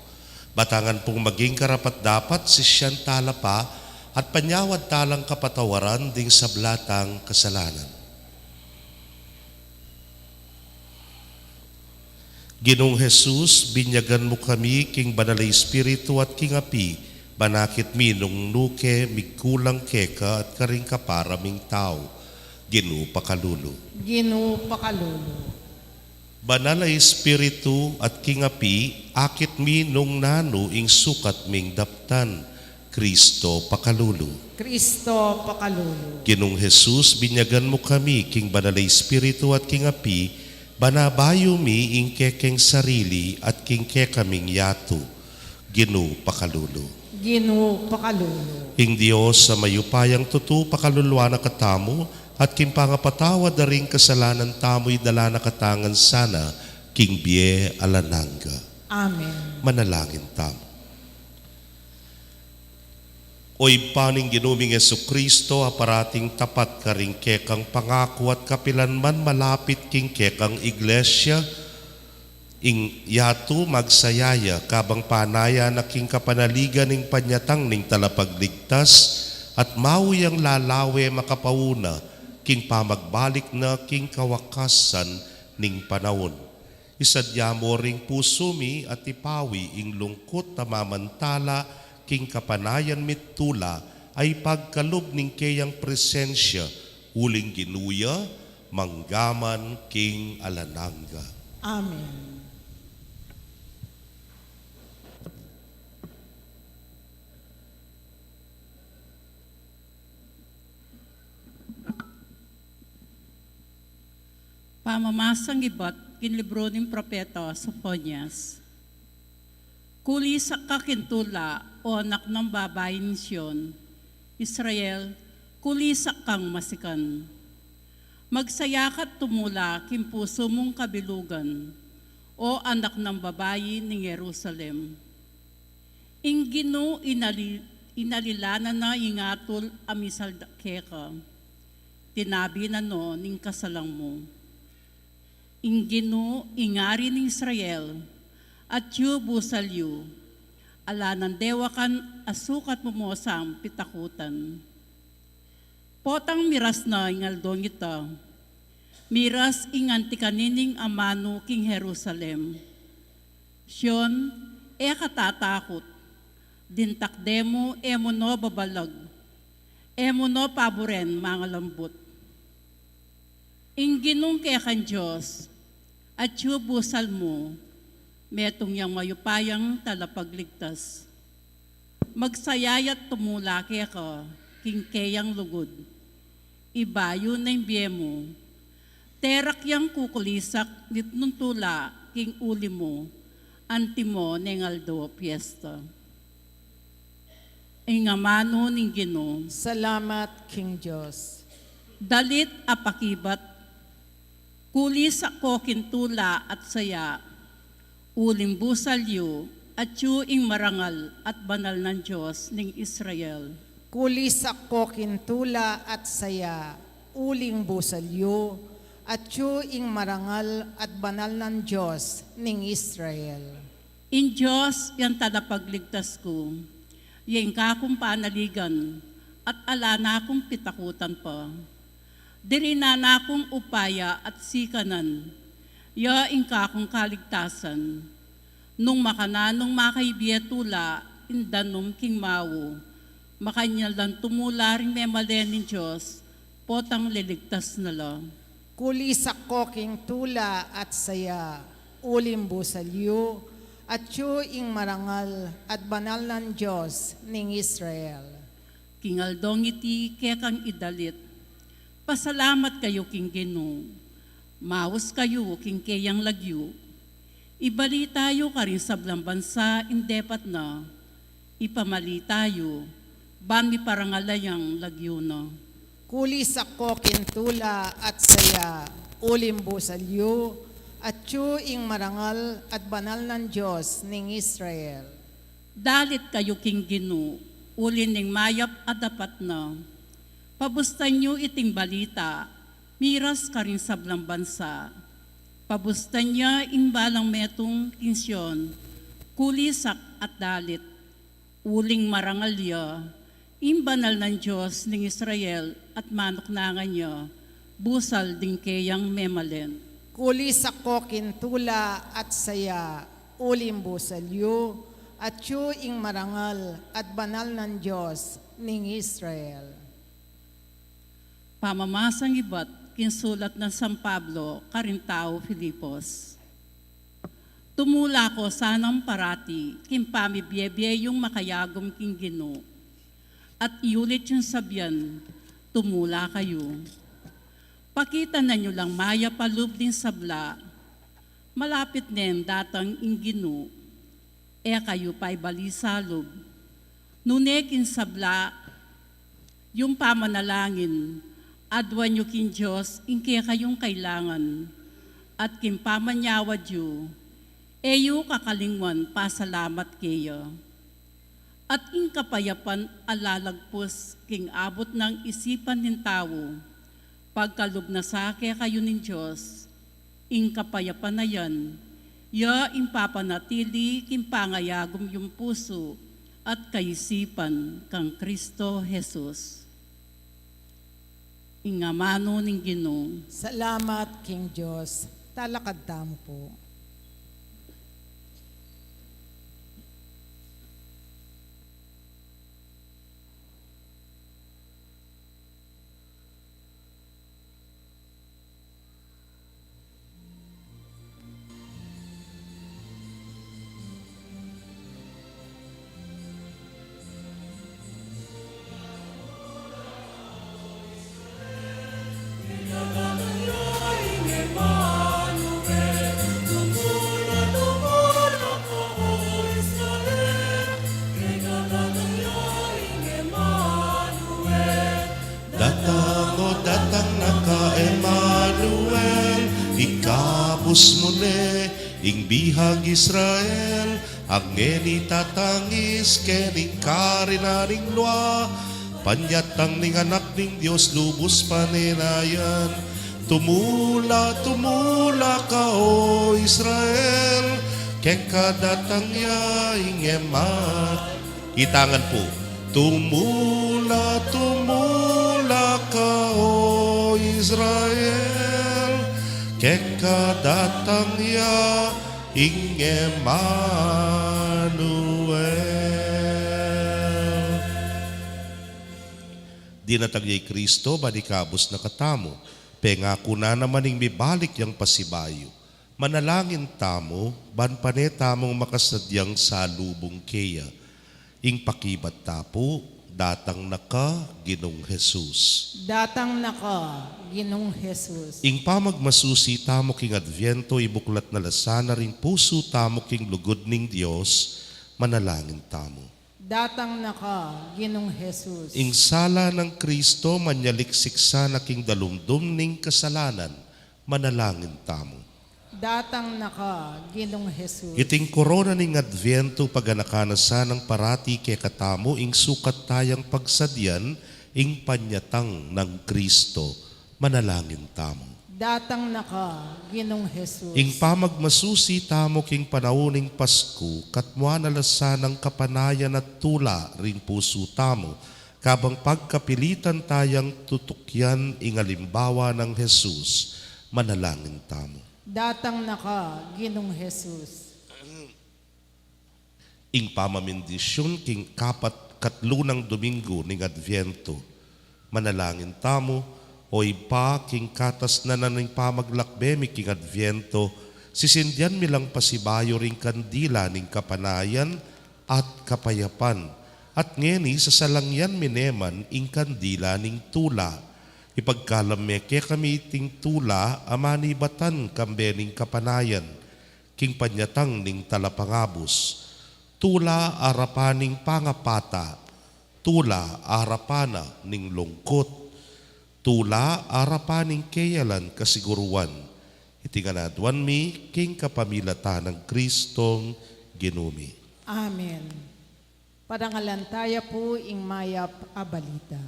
Ba tang maging karapat-dapat sisian tala pa at panyawad talang kapatawaran ding sabla tang kasalanan. Ginung Jesus, binyagan mu kami king Banal a Espiritu at king api, ban akit mi nung nu ke migkulang keka at karing kapara ming tau. Ginu, pakalulu. Ginu, pakalulu. Banal a Espiritu at king api, akit mi nung nanu ing sukat ming daptan. Kristo, pakalulu. Kristo, pakalulu. Ginung Jesus, binyagan mu kami king Banal a Espiritu at king api, ban abayu mi ing kekeng sarili at king kekaming yatu. Ginu, pakalulu. Ginu, pakalulu. Ing Dios a mayupayang tutu pakaluluan na katamu, at king pangapatawad da ring kasalanan tamu idala na katamu ngan sana king bie alang angga. Amen. Manalangin tamu. O Ibpa ning Ginu ming Jesucristo, a parating tapat karing kekang pangaku at kapilan man malapit king kekang iglesia, ing yatu magsaya ya kabang panaya na king kapanaligan ning panyatang ning Talapagligtas, at mau yang lalawe makapauna king pamagbalik na king kawakasan ning panaun. Isadya mu ring pusu mi at ipawi ing lungkut a mamantala king kapanayan mi't tula a ipagkalub ning keyang presensya, uling Ginu ya, manggaman king alang angga. Amen. Pamamasang ibat king libru ning propeta Sofonias. Kulisak ka king tula, o anak nang babai ning Sion. Israel, kulisak kang masikan. Magsaya ka't tumula king pusu mung kabilugan, o anak nang babai ning Jerusalem. Ing Ginu inali-, inalilan na ing atul a misaldak keka. Tinabi na no ning kasalang mu. Ing Ginu, ing Ari ning Israel, atyu busal yu, ala nang dewakan a sukat mu mo sang pitakutan. Potang miras na ing aldong ita, miras ing anti kanining amanu king Jerusalem. Sion, e ka tatakut, ding takde mu e mu no babalag, e mu no paburen mangalambut. Ing Ginung kekang Dios, atyu busal mu, metung yang mayupayang Talapagligtas. Magsaya ya't tumula keka king keyang lugud. Ibayu na ing bie mu. Terak yang kukulisak nitnung tula king uli mu, antimo neng aldo a piesta. Ing amanu ning Ginu. Salamat king Dios. Dalit a pakibat. Kulisak ko king tula at saya, uling busal yu, atyu ing marangal at banal nang Dios ning Israel. Kulisak ko king tula at saya, uling busal yu, atyu ing marangal at banal nang Dios ning Israel. Ing Dios yang Talapagligtas ku, ya ing kakung panaligan, at ala na kung pitakutan pa. Dirinan na kung upaya at sikanan, ya ing kakung kaligtasan. Nung makananung makaibie tula ing danum king mau, makanyan lang tumula ring memalen ning Dios, potang liligtas na la. Kulisak ko king tula at saya, uling busal yu, atyu ing marangal at banal nang Dios ning Israel. King aldong iti kekang idalit, Pasalamat kayu king Ginu, maus kayu king keyang lagyu. Ibalita yu karing sablang bansa ing depat na, ipamalita yu, ban miparangal la yang lagyu na. Kulisak ko king tula at saya, uling busal yu, atyu ing marangal at banal nang Dios ning Israel. Dalit kayu king Ginu, uli ning mayap a dapat na. Pabustan yu iting balita, miras karing sablang bansa. Pabustan ya ing balang metung king Sion, kulisak at dalit. Uling marangal ya, ing banal nang Dios ning Israel at manuknangan ya, busal ding keyang memalen. Kulisak ko king tula at saya, uling busal yu, atyu ing marangal at banal nang Dios ning Israel. Pamamasang ibat king sulat nang San Pablo karing taga Filipos. Tumula ko sanang parati king pamibiebie yung makayagum king Ginu, at iulit yung sabian, tumula kayu. Pakita na yu lang mayap a lub ding sabla, malapit neng datang ing Ginu. E kayu paibalisa lub. Nune king sabla yung pamanalangin, aduan yu king Dios ing kekayung kailangan, at king pamanyawad yu, e yu kakalingwan pasalamat keya. At ing kapayapan a lalagpus king abut nang isipan ning tau, pagkalub na sa kekayu ning Dios, ing kapayapan a yan, ya ing papanatili king pangayagum yung pusu at kaisipan kang Kristo Jesus. Ing amanu ning Ginu. Salamat king Dios. Talakad tamu pu. Datang, o datang na ka, Emmanuel, ikabus mu ne ing bihag Israel, a ngeni tatangis kening karinan ning lua, panyatang ning Anak ning Dios lubus panenayan. Tumula, tumula ka, o Israel, keka datang ya ing Emma-, Itangan pu. Tumula, tumula ka, o Israel, keka datang ya ing Emmanuel. Dinatang ya i Kristo, ban ikabus na katamu. Pengaku na naman ing mibalik yang pasibayu. Manalangin tamu, ban pane tamung makasadyang salubung keya. Ing pakibat ta pu, datang na ka, Ginung Jesus. Datang na ka, Ginung Jesus. Ing pamagmasusi tamu king Adviento, ibuklat na la sana ring pusu tamu king lugud ning Dios, manalangin tamu. Datang na ka, Ginung Jesus. Ing sala nang Kristo, manyaliksik sana king dalumdum ning kasalanan, manalangin tamu. Datang na ka, Ginung Jesus. Iting korona ning Adviento, paganakan na sanang parati kekatamu ing sukat tayang pagsadyan ing panyatang nang Kristo, manalangin tamu. Datang na ka, Ginung Jesus. Ing pamagmasusi tamu king panaun ning Pasku, katmuan na la sanang kapanayan at tula ring pusu tamu, kabang pagkapilitan tayang tutukyan ing alimbawa nang Jesus, manalangin tamu. Datang na ka, Ginung Jesus. Ing pamamindisyun king kapat, katlu nang Domingo ning Adviento, manalangin tamu. O Ibpa, king katas na ning pamaglakbe mi king Adviento, sisindyan mi lang pasibayu ring kandila ning kapanayan at kapayapan, at ngeni sasalangyan mi ne man ing kandila ning tula. Ipagkalam me kekami iting tula a manibatan kambe ning kapanayan, king panyatang ning talapangabus. Tula arapan ning pangapata, tula arapan na ning lungkut, tula arapan ning keyalan kasiguruan. Iti ngan aduan mi king kapamilatan nang Kristong Ginu mi. Amen. Parangalan taya pu ing mayap a balita.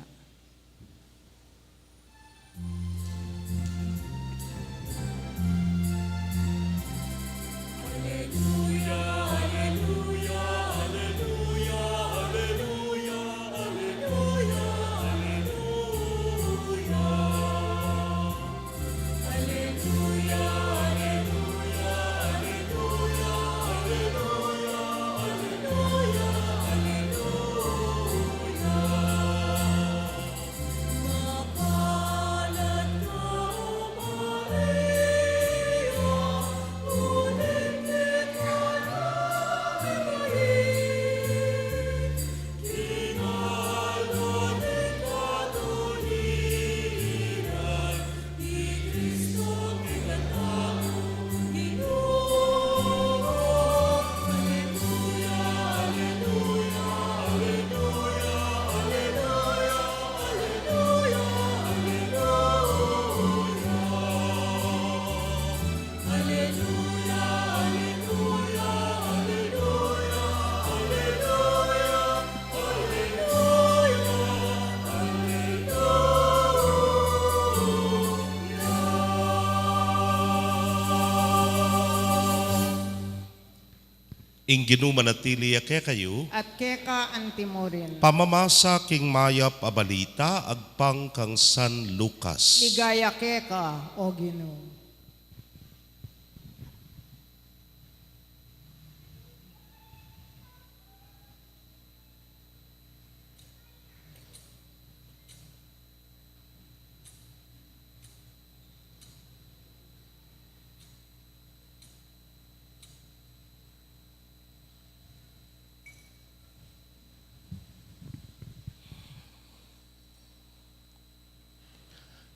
Ing Ginu manatili ya kekayu. At keka antimurin. Pamamasa king mayap a balita agpang kang San Lucas. Ligaya keka, O Ginu.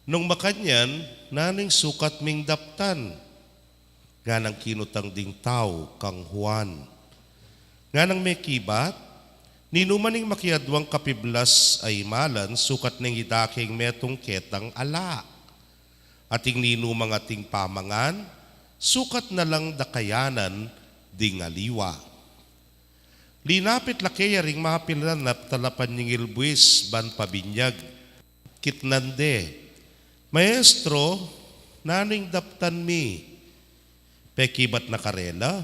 Nung makanyan, nanu ing sukat ming daptan? Nganang kinutang ding tau kang Juan. Nganang mekibat, ninuman ing makiadwang kapiblas a imalan, sukat neng idake ing metung ketang ala. At ing ninumang ating pamangan, sukat na lang dakayanan ding aliwa. Linapit la keya ring mapilan a talapan ning ilbuis ban pabinyag. Kitnan de, "Maestro, nanu ing daptan mi?" Pekibat na karela,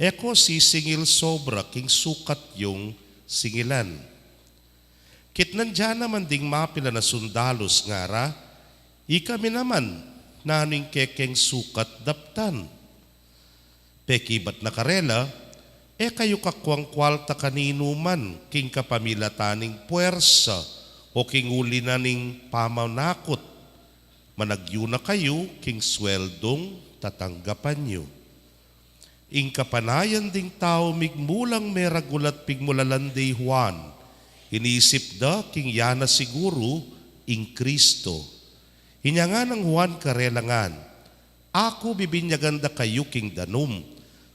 "E ko sisingil sobra king sukat yung singilan." Kitnan da naman ding mapilan a sundalus, ngara, "Ikami naman, nanu ing kekeng sukat daptan?" Pekibat na karela, "E kayu kakuang kwalta kaninu man king kapamilatan ning puersa o king uli na ning pamanakut. Managyu na kayu king sweldung tatanggapan yu." Ing kapanayan ding tau migmulang meragul at pigmulalan de i Juan. Inisip da king ya na siguru ing Kristo. Inya nganang Juan karela ngan, "Aku bibinyagan da kayu king danum,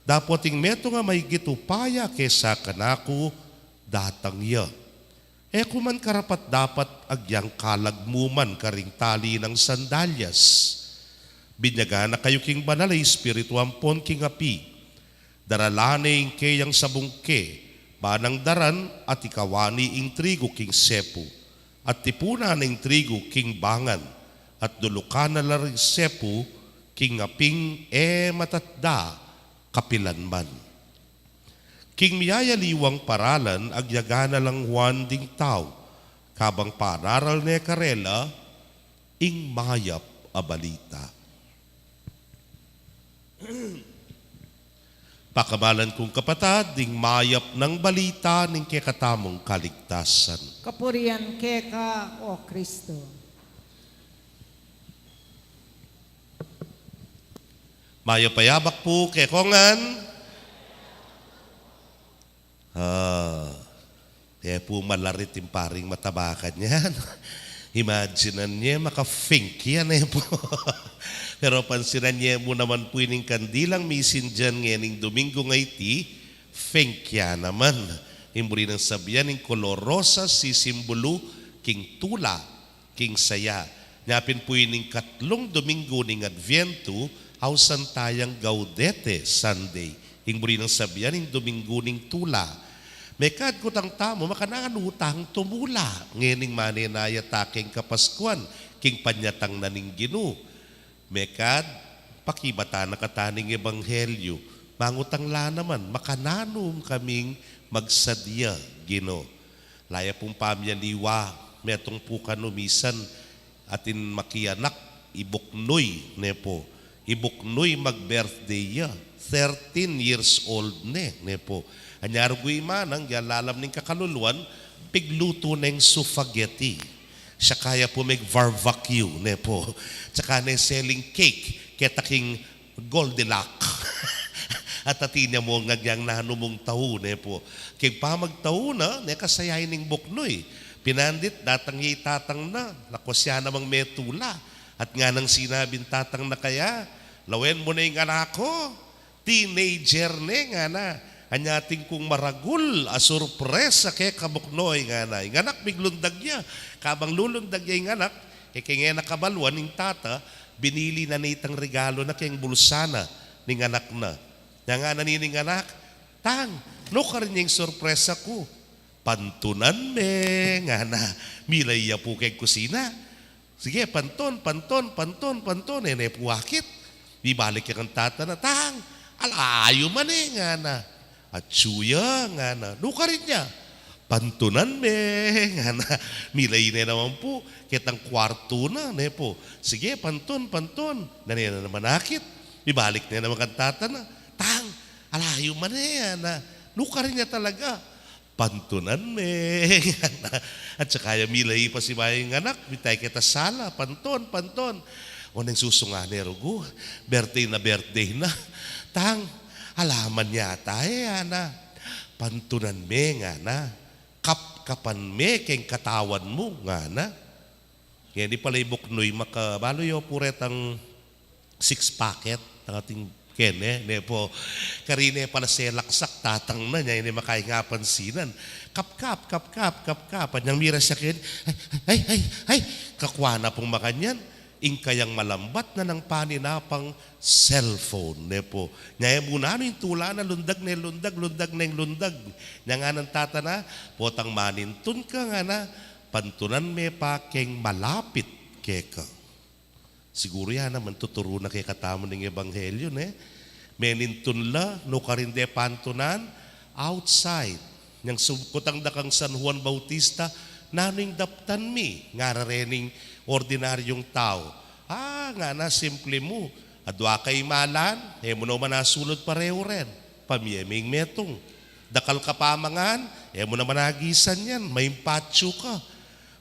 dapot ing metung a maigit upaya kesa kanaku datang ya. E ku man karapat-dapat agyang kalag mu man karing tali nang sandalyas." Binyagan na kayu king Banal a Espiritu ampon king api. Daralan ne ing keyang sabungke, ban nang daran at ikawani ing trigu king sepu, at tipunan ne ing trigu king bangan, at dulukan na la ring sepu king aping e matatda kapilan man. King miyayaliwang paralan, agyagan na lang Juan ding tau, kabang pararal ne karela ing mayap a balita. Pakamalan kung kapatad, ding mayap nang balita ning kekatamung kaligtasan. Kapurian keka, O Kristo. Mayap a yabak pu kekongan. Ah, e pu malarit ing paring matabakan yan. Imaginan ye, maka-fink ya, ne pu. Pero pansinan ye mu naman pu ining kandilang misindian ngening Domingo ngeni, fink ya naman. Ing buri nang sabian, ing kolor rosas sisimbulu king tula, king saya. Nya pin pu ining katlung Domingo ning Adviento, ausan tayang Gaudete Sunday. Ing buri nang sabian, ing Domingo ning tula. Mekad kutang tamu, makananu tang tumula ngening manenaya ta king Kapaskuan, king panyatang na ning Ginu. Mekad, pakibatan na katamu ning ebanghelyu. Mangutang la naman, makananu kaming magsadya, Ginu? Laya pung pamialiwa, metung pu kanu misan atin makianak, ibuknuy, ne pu. Ibuknuy mag-birthday ya. Thirteen years old ne, ne pu. Anya rugu i manang, ya lalam ning kakaluluan, piglutu neng sufageti. Siya kaya pu meg-barbecue, ne pu. Tsaka ne selling cake, keta king Goldilocks. At atin ya mu ngana, nanu mung tau, ne pu. King pamagtau na, ne kasaya ining buknuy. Pinandit, datang ya i tatang na, lakwas ya namang metula. At nganang sinabing tatang na kaya, lawen mu ne ing anak ku, teenager ne, ngana. Anya atin kung maragul a surpresa keka buknuy, ngana. Ing anak miglundag ya, kabang lulundag ya ing anak, e keng e na kabaluan ing tata, binili na ne itang regalu na keng bulsa na ning anak na. Nya ngana nining anak, "Tang, nukarin ya ing surpresa ku?" "Pantunan me," ngana. Milay ya pu keng kusina. Sige, pantun, pantun, pantun, pantun, e ne pu akit. Ibalik ya kang tata na, "Tang, ala, ayu man e," ngana. "Atsu ya," ngana. "Nukarin ya?" "Pantunan me," ngana. Milay ne naman pu ketang kuartu na, ne pu. Sige, pantun, pantun. Nanu ne naman akit. Ibalik ne naman kang tata na, "Tang, ala, ayu man e," ngana. "Nukarin ya talaga?" "Pantunan me," ngana. At saka ya milay pa si mayang anak, bitay keta sala, pantun, pantun. O neng susungan ne rugu, birthday na birthday na. "Tang, ala man yata e," ngana. "Pantunan me," ngana. "Kapkapan me keng katawan mu," ngana. Ngeni pala i buknuy, makabalu yu pu retang six packet, atin kene, ne pu. Karine pala selaksak, tatang na, nya ini makaingapan sinan. Kapkap, kapkap, kapkap. Anyang miras ya keni, ay, ay, ay, ay, kakua na pung makanyan. Ing kayang malambat na nang paninapang cellphone, ne pu. Nya e mu nanu ing tula na, lundag ne lundag, lundag ne lundag. Nya ngana nang tata na, "Potang manintun ka," ngana, "pantunan me pa keng malapit keka." Siguru ya naman tuturu na kekatamu ning ebanghelyu, ne? Menintun la, nukarin de pantunan, outside. Nyang sub-, kutang da kang San Juan Bautista, "Nanu ing daptan mi?" ngara rening ordinaryung tau. "Ah," ngana, "simple mu. Adua ka imalan, e mu naman asulud pareu ren. Pamie me ing metung. Dakal ka pamangan, e mu naman agisan yan, maimpatsu ka.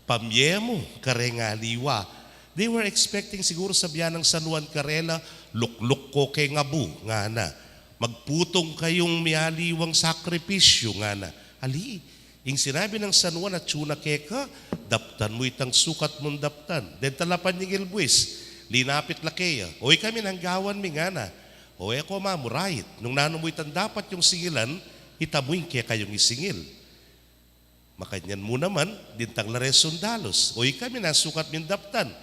Pamie mu kareng aliwa." They were expecting siguru sabian nang San Juan karela, "Lukluk ko keng abu," ngana. "Magputung kayung mialiwang sakripisyu," ngana. Ali, ing sinabi nang San Juan, "Atsu na keka, daptan mu itang sukat mung daptan." Deng talapan ning ilbuis, linapit la keya. "O ikami, nanu ing gawan mi?" ngana. "O e ko mamurait. Nung nanu mu itang dapat yung singilan, ita mu ing kekayung isingil." Makanyan mu naman, dintang la reng sundalus, "O ikami, nanu ing sukat ming daptan?"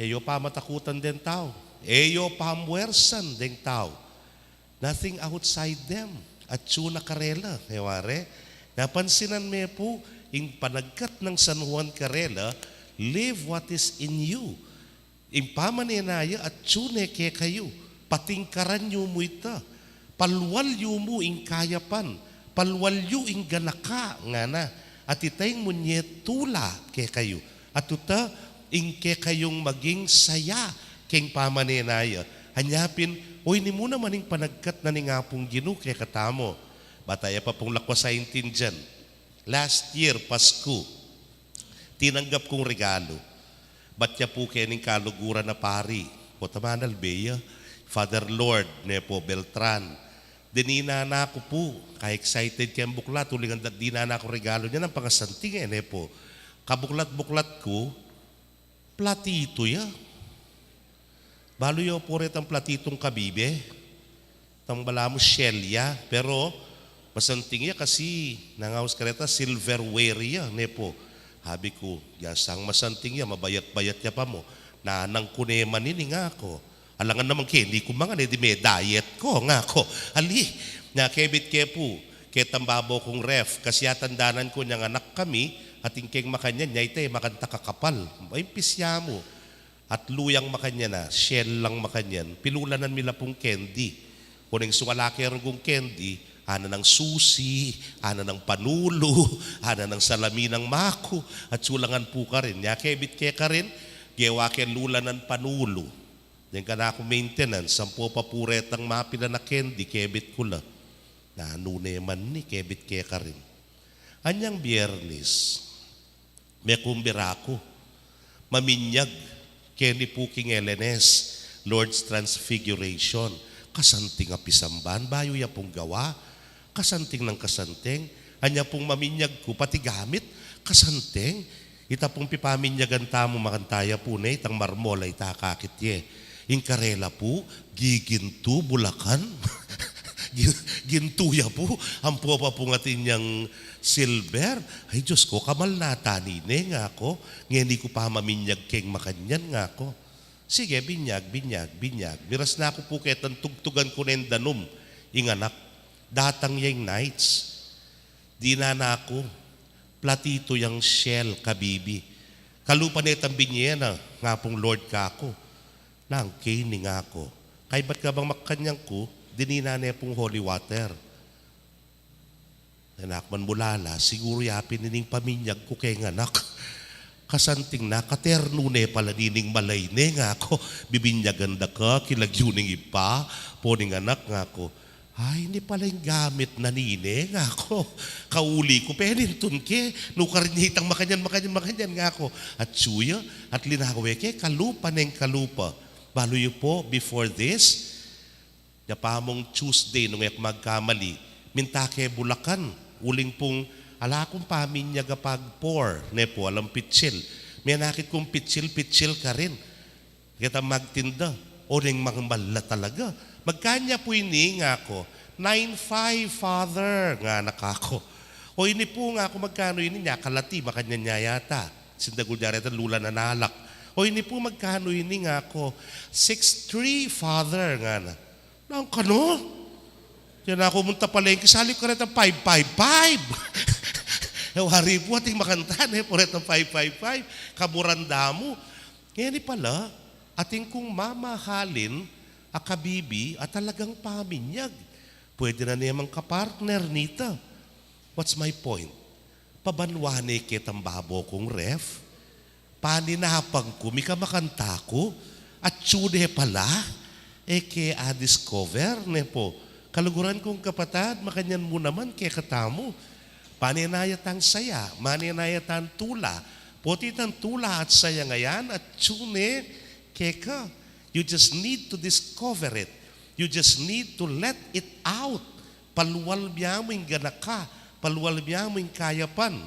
E yo pamatakutan deng tau. E yo pamuersan deng tau. Nothing outside them. Atsu na karela, e ware. Napansinan me pu, ing panagkat nang San Juan karela, "Live what is in you." Ing pamanenaya atsu ne kekayu, patingkaran yu mu ita, palual yu mu ing kayapan, palual yu ing ganaka, ngana, at ita ing munye tula kekayu, at ita ing kekayung maging saya keng pamanenaya. Anya pin, o ini mu naman ing panagkat na ning Apung Ginu kekatamu. Bata ya pa pung lakwas a intindian. Last year, Pasku, tinanggap kung regalu. Bat ya pu kening kaluguran a pari, o taman albeya, Father Lord, ne pu, Beltran. Dinina na ku pu, ka-excited keng buklat, uling anda dinana ku regalu nya nang pangasanting e, ne pu. Kabuklat-buklat ku, Platito ya. Balu yu pu retang platitong kabibi. Tang balamu shell ya. Pero masanting ya kasi nangaus kareta silverware ya, ne pu. Sabi ku, ya sang masanting ya, mabayat-bayat ya pa mu. Nanang ku ne man ini, ngaku. Alangan naman keni ku mangan e, di me diet ku, ngaku. Ali, nya kebit ke pu, ketang babo kung ref, kasi atandanan ku nyang anak kami, atin keng makanyan, nya ita e makanita kakapal. Ay, pisya mu. At luyang makanyan na, shell lang makanyan, pilulanan mi la pung candy. Kuneng sung ala ke runggung candy, ana nang susi, ana nang panulu, ana nang salamin nang maku, at sulangan pu karin. Nya kebit ke karin, gewa ke lulanan panulu. Deng kanaku maintenance, ampo pa pu retang mapilan a candy, kebit ku la. Nanu ne man ni, kebit ke karin. Anyang Biyernes, mekumbira ku, maminyag, keni pu king L N S, Lord's Transfiguration. Kasanting a pisamban, bayu ya pung gawa. Kasanting nang kasanting, anya pung maminyag ku, pati gamit, kasanting. Ita pung pipaminyagan tamu, makanta ya pu ne, itang marmol a ita kakit ye. Ing karela pu, gigintu, bulakan. Gin-, gintu ya pu, ampo pa pung atin yang silver. Ay, Diyos ku, kamal na ta nine, ngaku. Ngeni ku pa maminyag keng makanyan, ngaku. Sige, binyag, binyag, binyag. Miras na ku pu ketang tugtugan ku neng danum, ing anak. Datang ya ing Knights. Dinan na ku, platito yang shell, kabibi. Kalupa ne tang binye na, ngapung Lord kaku. Nang keni, ngaku. Kaybat ka bang makanyan ku, dininan ne pung holy water. Anak man mulala, siguru ya pin ining paminyag ku keng anak. Kasanting na, katernu ne pala nining malay ne, ngaku. Bibinyagan da ka, kilagyu ning Ibpa, pu ning anak, ngaku. Ay, ini pala ing gamit na nine, ngaku. Kauli ku, penintun ke, nukarin ya itang makanyan, makanyan, makanyan, ngaku. Atsu ya, at linawe ke, kalupa neng kalupa. Balu yu pu, before this, ya pa mung Tuesday, nung e ku magkamali, minta ke Bulacan, uling pung ala kung paminyag a pag-pour, ne pu, alang pitsil. Menakit kung pitsil, pitsil karin. Ketang magtinda, o, neng mangmala talaga. Magkanya pu ini, ngaku? Nine five, Father, ngana kaku. O, ini pu, ngaku, magkanu ini? Nya kalati, makanyan nya yata. Sindagul ya reta lulanan alak. O, ini pu, magkanu ini, ngaku? Six three, Father, ngana. Nang kanu? Nya aku munta palengke, sali ku kareta five five five. E, wari pu ating makanta ne pu retang five five five. Kaburan da mu. Ngeni pala, atin kung mamahalin a kabibi a talagang paminyag. Pwede na ne mang kapartner nita. What's my point? Pabanwa ne ketang babo kung ref. Paninapang ku, mika makanta ku, atsu ne pala, e ke a-discover, ne pu. Kaluguran kung kapatad, makanyan mu naman kekatamu. Pane na ya tang saya, mane na ya tang tula. Poti tang tula at saya ngayan, atsu ne keka. You just need to discover it. You just need to let it out. Palual bia mu ing ganaka, palual bia mu ing kayapan.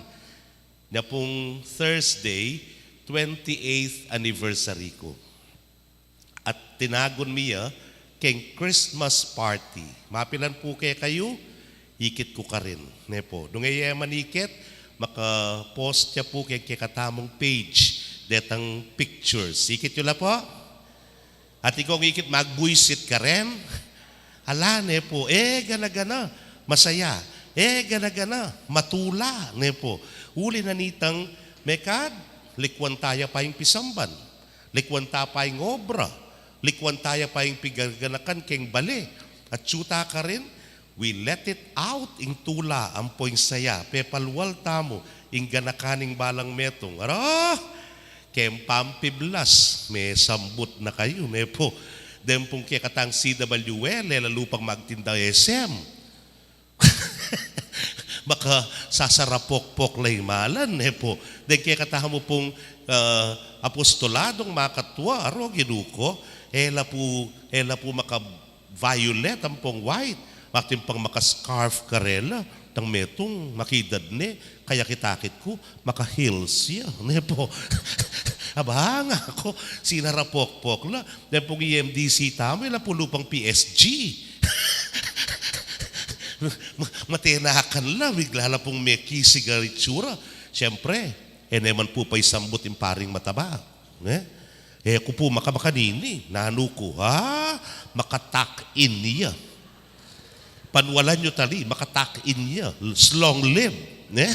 Nya pung Thursday, twenty-eighth anniversary ku. At tinagun mi ya keng Christmas party. Mapilan pu kekayu, ikit ku karin, ne pu. Nung e ye man ikit, maka-post ya pu keng kekatamung page detang pictures. Ikit yu la pu? At ikong ikit, magbuisit ka rin? Ala, ne pu, e gana-gana masaya, e gana-gana matula, ne pu. Uli na nitang mekad, likwan ta ya pa ing pisamban, likwan ta pa ing obra, likwan ta ya pa ing pigaganakan keng bale. Atsu ta karin, we let it out, ing tula ampo ing saya, pepalual tamu ing ganakan ning balang metung. Aro, keng pampiblas, mesambut na kayu, ne pu. Deng pung kekatang C W L, e la lupang magtinda S M. Makasasarapokpok la ing malan, ne pu. Deng kekatamu pung, ah, apostoladong makatua, aro, Ginu ku, e la pu, e la pu maka violet ampong white. Atin pang maka-scarf karela, tang metung, makidad ne, kaya kitakit ku, maka-heels ya, ne pu. Aba, ngaku, sinarapokpok la. Deng pung E M D C tamu, ila pu lupang P S G. Ma-, matenakan la, bigla la pung mekisig a itsura. Siyempre, e ne man pu paisambut ing paring mataba. Ne? E ku pu maka-, makanini, nanu ku, ha? Maka-tuck in ya. Panwalan yu tali, maka-tuck in ya, long live, ne?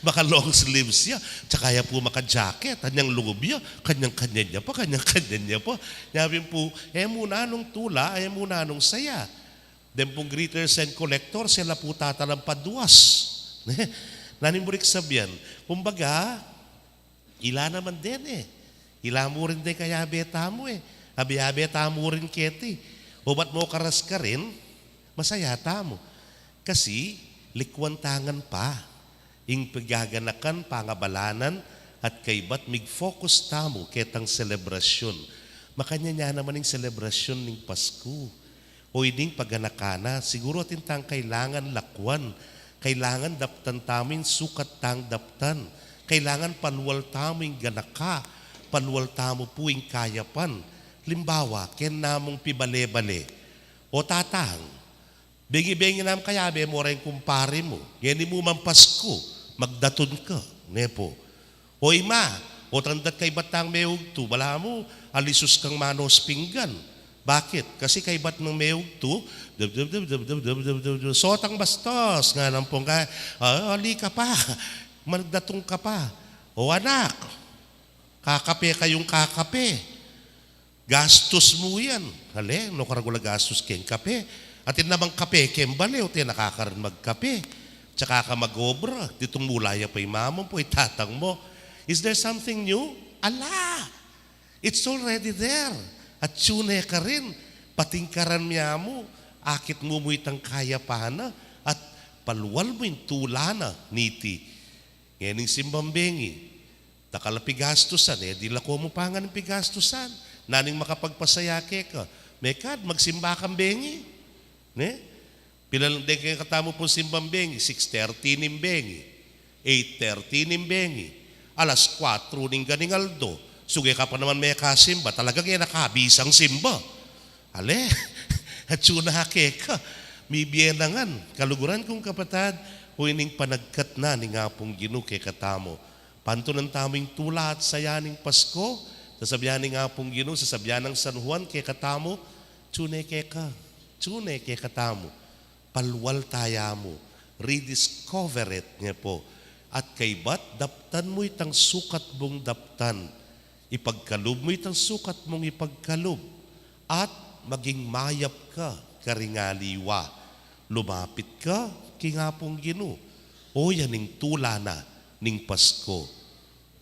Maka-long sleeves ya, tsaka ya pu maka-jacket, anyang lungub ya, kanyang-kanyan ya pa, kanyang-kanyan ya pa. Nya pin pu, e mu nanung tula, e mu nanung saya. Deng pung greeters and collectors, sila pu tatalam paduas. Ne? Nanu ing buri king sabian? Kumbaga, ila naman deng e. Ila mu rin deng kayabe tamu e. Abe-abe tamu rin keti. Obat mo karas karin, masaya tamu. Kasi, likwan ta ngan pa ing pagaganakan, pangabalanan, at kaybat mig-focus tamu ketang selebrasyun. Makanyan ya naman ing selebrasyun ning Pasku. O ining paganakan na, siguru atin tang kailangan lakwan, kailangan daptan tamu ing sukat tang daptan, kailangan palual tamu ing ganaka, palual tamu pu ing kayapan. Limbawa, ken namung pibale-bale, o tatang, bengi-bengi nam kayabe mu reng kumpari mu, ngeni mu mang Pasku, magdatun ka, ne pu? O ima, o tandat kaybat tang meugtu, balamu, alisus kang manos pinggan. Bakit? Kasi kaybat nang meugtu, dub, dub, dub, sotang bastos, ngana pung ka, ah, ali ka pa, magdatun ka pa. O anak, kakape kayung kakape. Gastus mu yan. Ale, nu karagul a gastus keng kape? Atin namang kape keng bale, o te nakakarin magkape. Tsaka ka mag-obra, ditung mula ya pa ing mama mu, pu ing tatang mu. Is there something new? Ala! It's already there. Atyu ne karin, patingkaran mya mu, akit mu mu itang kayapan na, at palual mu ing tula na niti. Ngening simbang bengi, dakal a pigastusan, e di lako mu pa ngan ing pigastusan. Nanu ing makapagpasaya keka? Mekad, magsimba kang bengi. Ne? Pilan deng kekatamu pung simbang bengi, six thirty ning bengi, eight thirty ning bengi, alas kuatro ning ganing aldo, suge ka pa naman mekasimba, talagang e na kabisang simba. Ale, atyu na keka, mibie na ngan. Kaluguran kung kapatad, o ining panagkat na ning Apung Ginu kekatamu. Pantunan tamu ing tula at saya ning Pasko, sasabian ning Apung Ginu, sasabian nang San Juan kekatamu, atyu ne keka, atyu ne kekatamu, palual taya mu, rediscover it, ne pu. At kaybat, daptan mu itang sukat mung daptan, ipagkalub mu itang sukat mung ipagkalub, at maging mayap ka karing aliwa. Lumapit ka king Apung Ginu. O ya ning tula na ning Pasko.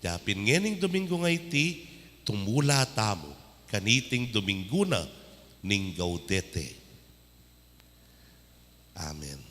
Dapin ngening Domingo a iti, tumula tamu kaniting Domingo na ning Gaudete. Amen.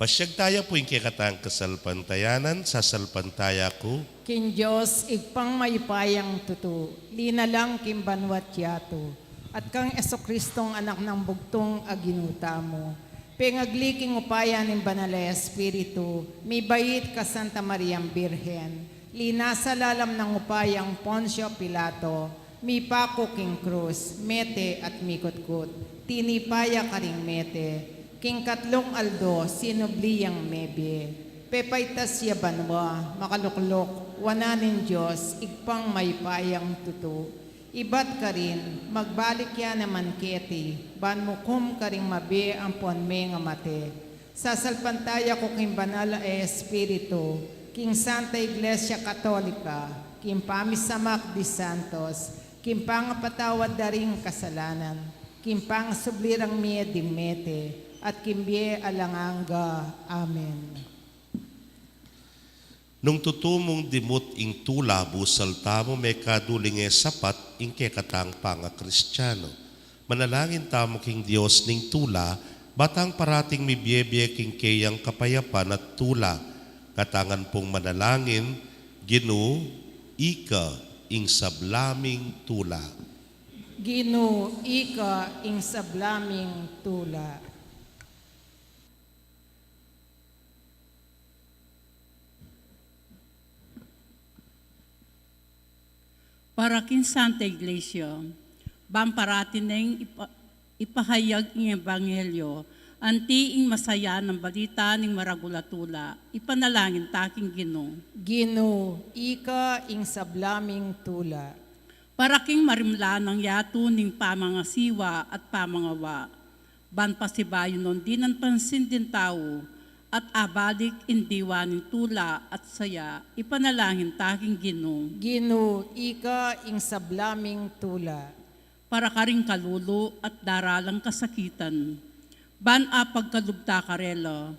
Pasiag taya pu ing kekatang kasalpantayanan, sasalpantaya ku king Dios, Ibpang mayupayang tutu, linalang king banua't yatu, at kang Jesucristong Anak nang bugtung a Ginu tamu. Pengagli king upaya ning Banal a Espiritu, mibait kang Santa Mariang Birhen, linasa lalam nang upayang Poncio Pilato, mipaku king krus, mete at mikutkut, tinipa ya karing mete, king katlung aldo sinubli yang mebie, pepaitas ya banua, makalukluk wanan ning Dios, Ibpang mayupayang tutu. Ibat karin, magbalik ya naman keti, ban mukum karing mabie ampon mengamate. Sasalpantaya ku king Banal a Espiritu, king Santa Iglesia Katolika, king pamisamak di santos, king pangapatawad da ring kasalanan, king pangasubli rang mie ding mete, at king bie alang angga. Amen. Nung tutu mung dimut ing tula, busal tamu mekad uling e sapat ing kekatang pangakristiano. Manalangin tamu king Dios ning tula, ba tang parating mibie-bie king keyang kapayapan at tula. Katangan pung manalangin, Ginu, ika ing sabla ming tula. Ginu, ika ing sabla ming tula. Para king Santa Iglesia, bang parati neng ipa-, ipahayag ing ebanghelyo, anti ing masaya nang balita ning maragul a tula, ipanalangin ta king Ginu. Ginu, ika ing sabla ming tula. Para king marimla nang yatu ning pamangasiwa at pamangawa, ban pasibayu no dinan pansin ding tau, at abalik ing diwa ning tula at saya, ipanalangin ta king Ginu. Ginu, ika ing sabla ming tula. Para karing kalulu at daralang kasakitan, ban apagkalub ta karela,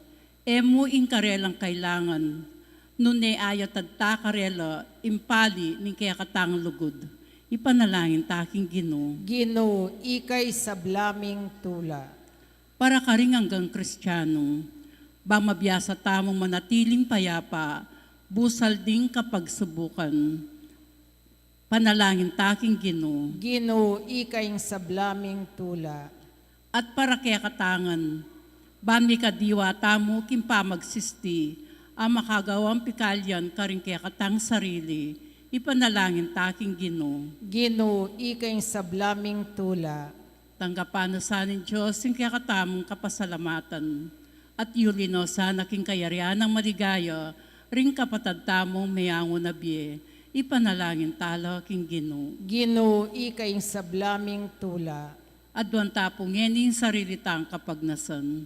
e mu ing karelang kailangan, nune ayatad ta karela ing pali ning kekatang lugud, ipanalangin ta king Ginu. Ginu, ika ing sabla ming tula. Para karing anggang Kristianu, bang mabiasa tamung manatiling payapa, busal ding kapagsubukan, panalangin ta king Ginu. Ginu, ika ing sabla ming tula. At para kekatangan, ban mikadiwa tamu king pamagsisti, a makagawang pikalian karing kekatang sarili, ipanalangin ta king Ginu. Ginu, ika ing sabla ming tula. Tanggapan na sa ning Dios ing kekatamung kapasalamatan, at yuli no sana king kayarian nang maligaya ring kapatad tamung meyangu na bie, ipanalangin tala king Ginu. Ginu, ika ing sabla ming tula. Aduan ta pu ngeni ing sarili tang kapagnasan.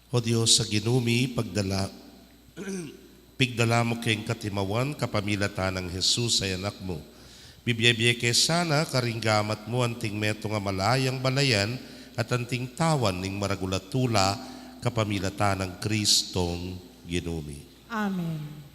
O Dios a Ginu mi, pagdala, pigdala mu keng katimawan kapamilatan nang Jesus a Anak mu. Bibie-bie ke sana karing gamat mu anting metung a malayang balayan at anting tawan ning maragul a tula kapamilatan nang Kristong Ginu mi. Amen.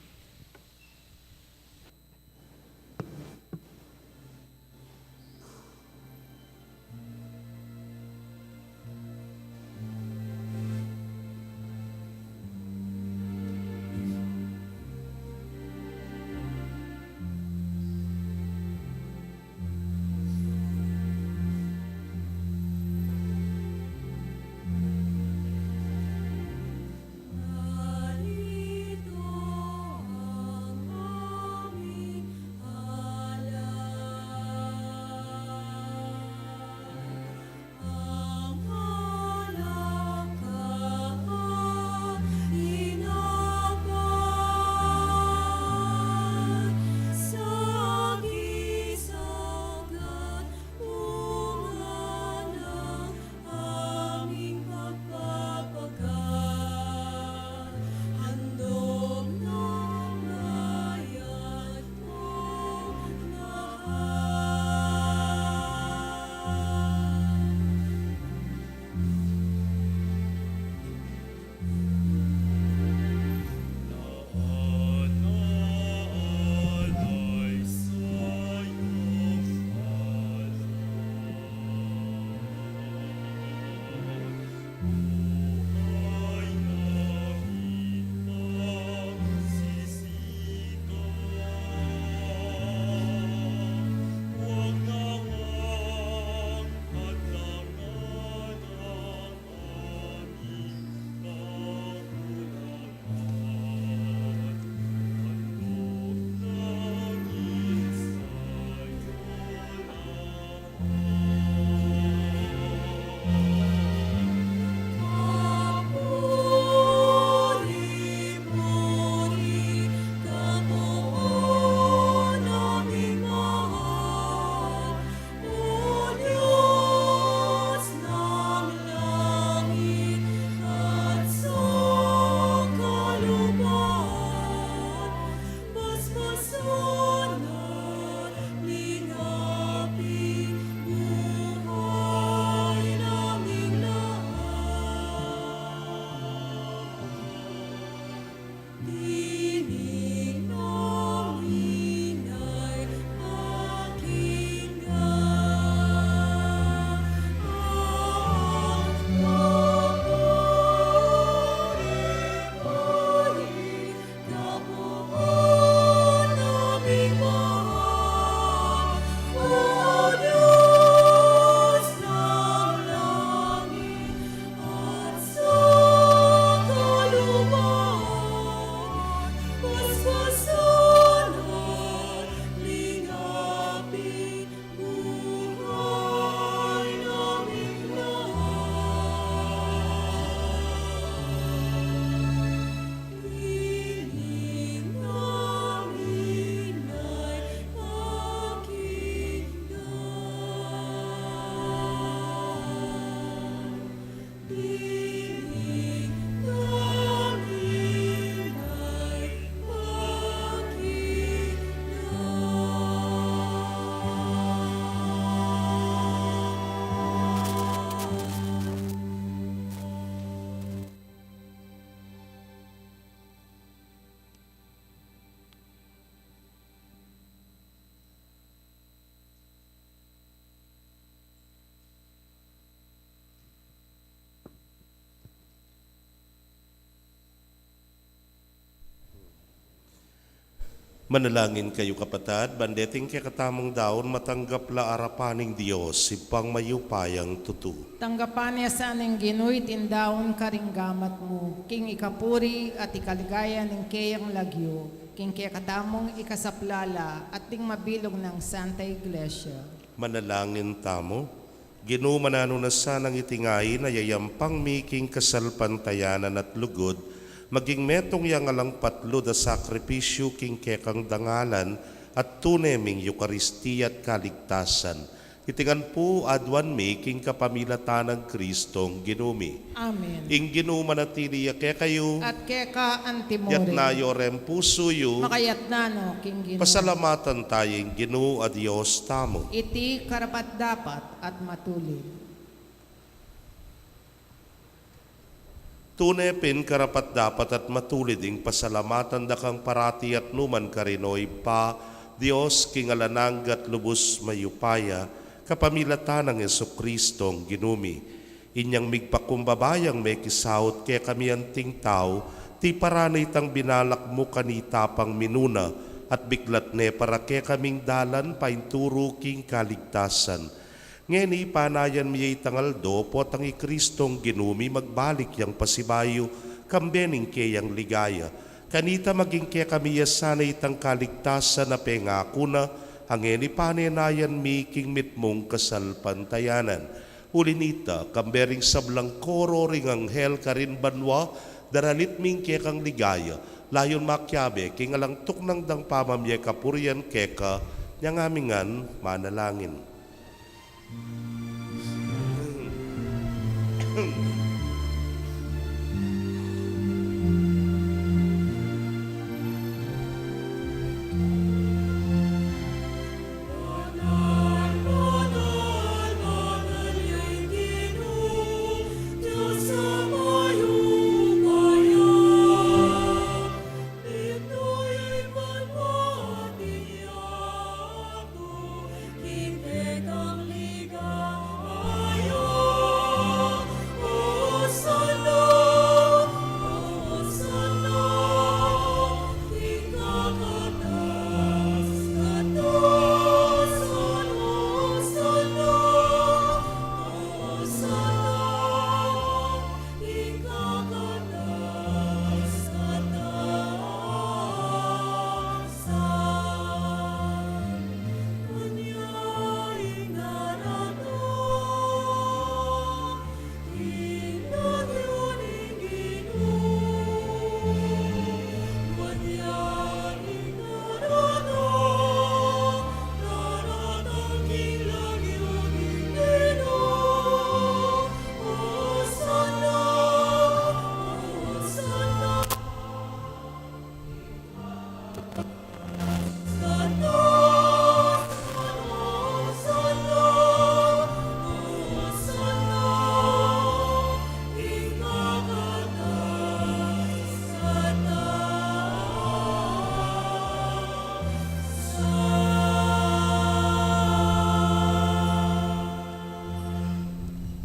Manalangin kayu, kapatad, ban deting kekatamung daun matanggap la arapan ning Dios, Ibpang mayupayang tutu. Tanggapan na sa ning Ginu iting daun karing gamat mu, king ikapuri at ikaligaya ning keyang lagyu, king kekatamung ikasaplala at ding mabilug nang Santa Iglesia. Manalangin tamu. Ginu, mananu na sanang iti ngan a yayampang mi king kasalpantayanan at lugud, maging metung yang alang patlud a sakripisyu king kekang dangalan at tune ming Eukaristia at kaligtasan. Iti ngan pu aduan mi king kapamilatan nang Kristong Ginu mi. Amen. Ing Ginu manatili ya kekayu. At keka antimurin. Yatna yu reng pusu yu. Makayatna no king Ginu. Pasalamatan taya ing Ginu a Dios tamu. Iti karapat-dapat at matulid. Tune pin karapat-dapat at matulid ing pasalamatan da kang parati at nu man karin, o Ibpa, Dios king alang angga at lubus mayupaya, kapamilatan nang Jesucristong Ginu mi. Inyang migpakumbaba yang mekisaut kekami anting tau, tiparan ne itang binalak mu kanita pang minuna, at biklat ne para kekaming dalan painturu king kaligtasan. Ngeni panayan mi ya itang aldo, potang i Kristong Ginu mi magbalik yang pasibayu, kambe ning keyang ligaya. Kanita maging kekami ya sana itang kaligtasan a pengaku na, a ngeni panenayan mi king mitmung kasalpantayanan. Uli nita, kambe ring sablang koro ring anghel karin banua, daralit mi ing kekang ligaya, layun makiabe king alang tuknang dang pamamye kapurian keka, inyang ami ngan manalangin.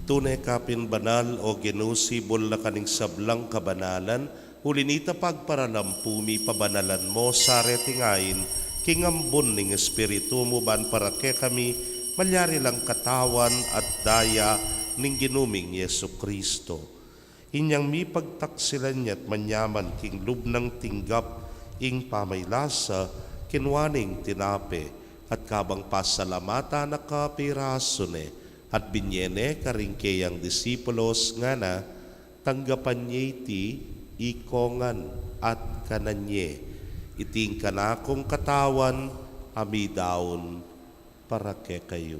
Tune ka pin banal, o Ginu, sibul na ka ning sablang kabanalan, uli nita pagparalampu mi pabanalan mo sa reting ain, king ambun ning Espiritu mu, ban para kekami malyari lang katawan at daya ning Ginu ming Jesucristo. Inyang mipagtaksilan ya't manyaman king lub nang tinggap ing pamaylasa, kinua ne ing tinape, at kabang pasalamatan na ka, pirasu ne, at binye ne karing keyang disipulos, ngana, tanggapan ye iti ikongan at kanan ye. Iti ing kanakung katawan a midaun para kekayu.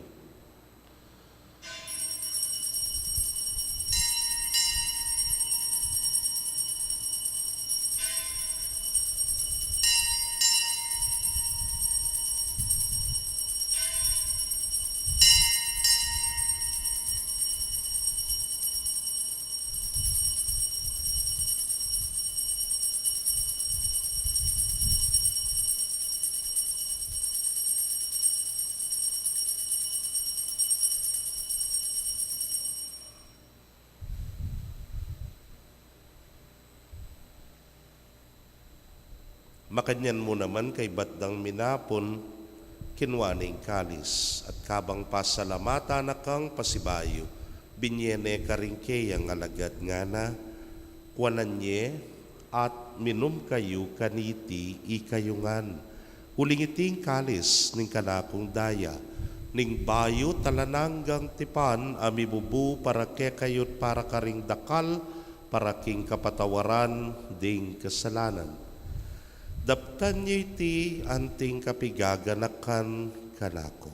Makanyan mu naman kaybat dang minapun, kinua ne ing kalis, at kabang pasalamatan na kang pasibayu, binye ne karing keyang alagad ngana, kuanan ye at minum kayu kaniti ikayu ngan. Uling iti ing kalis ning kanakung daya, ning bayu at alang anggang tipan a mibubu para kekayu't para karing dakal, para king kapatawaran ding kasalanan. Daptan ye iti anting kapigaganakan kanaku.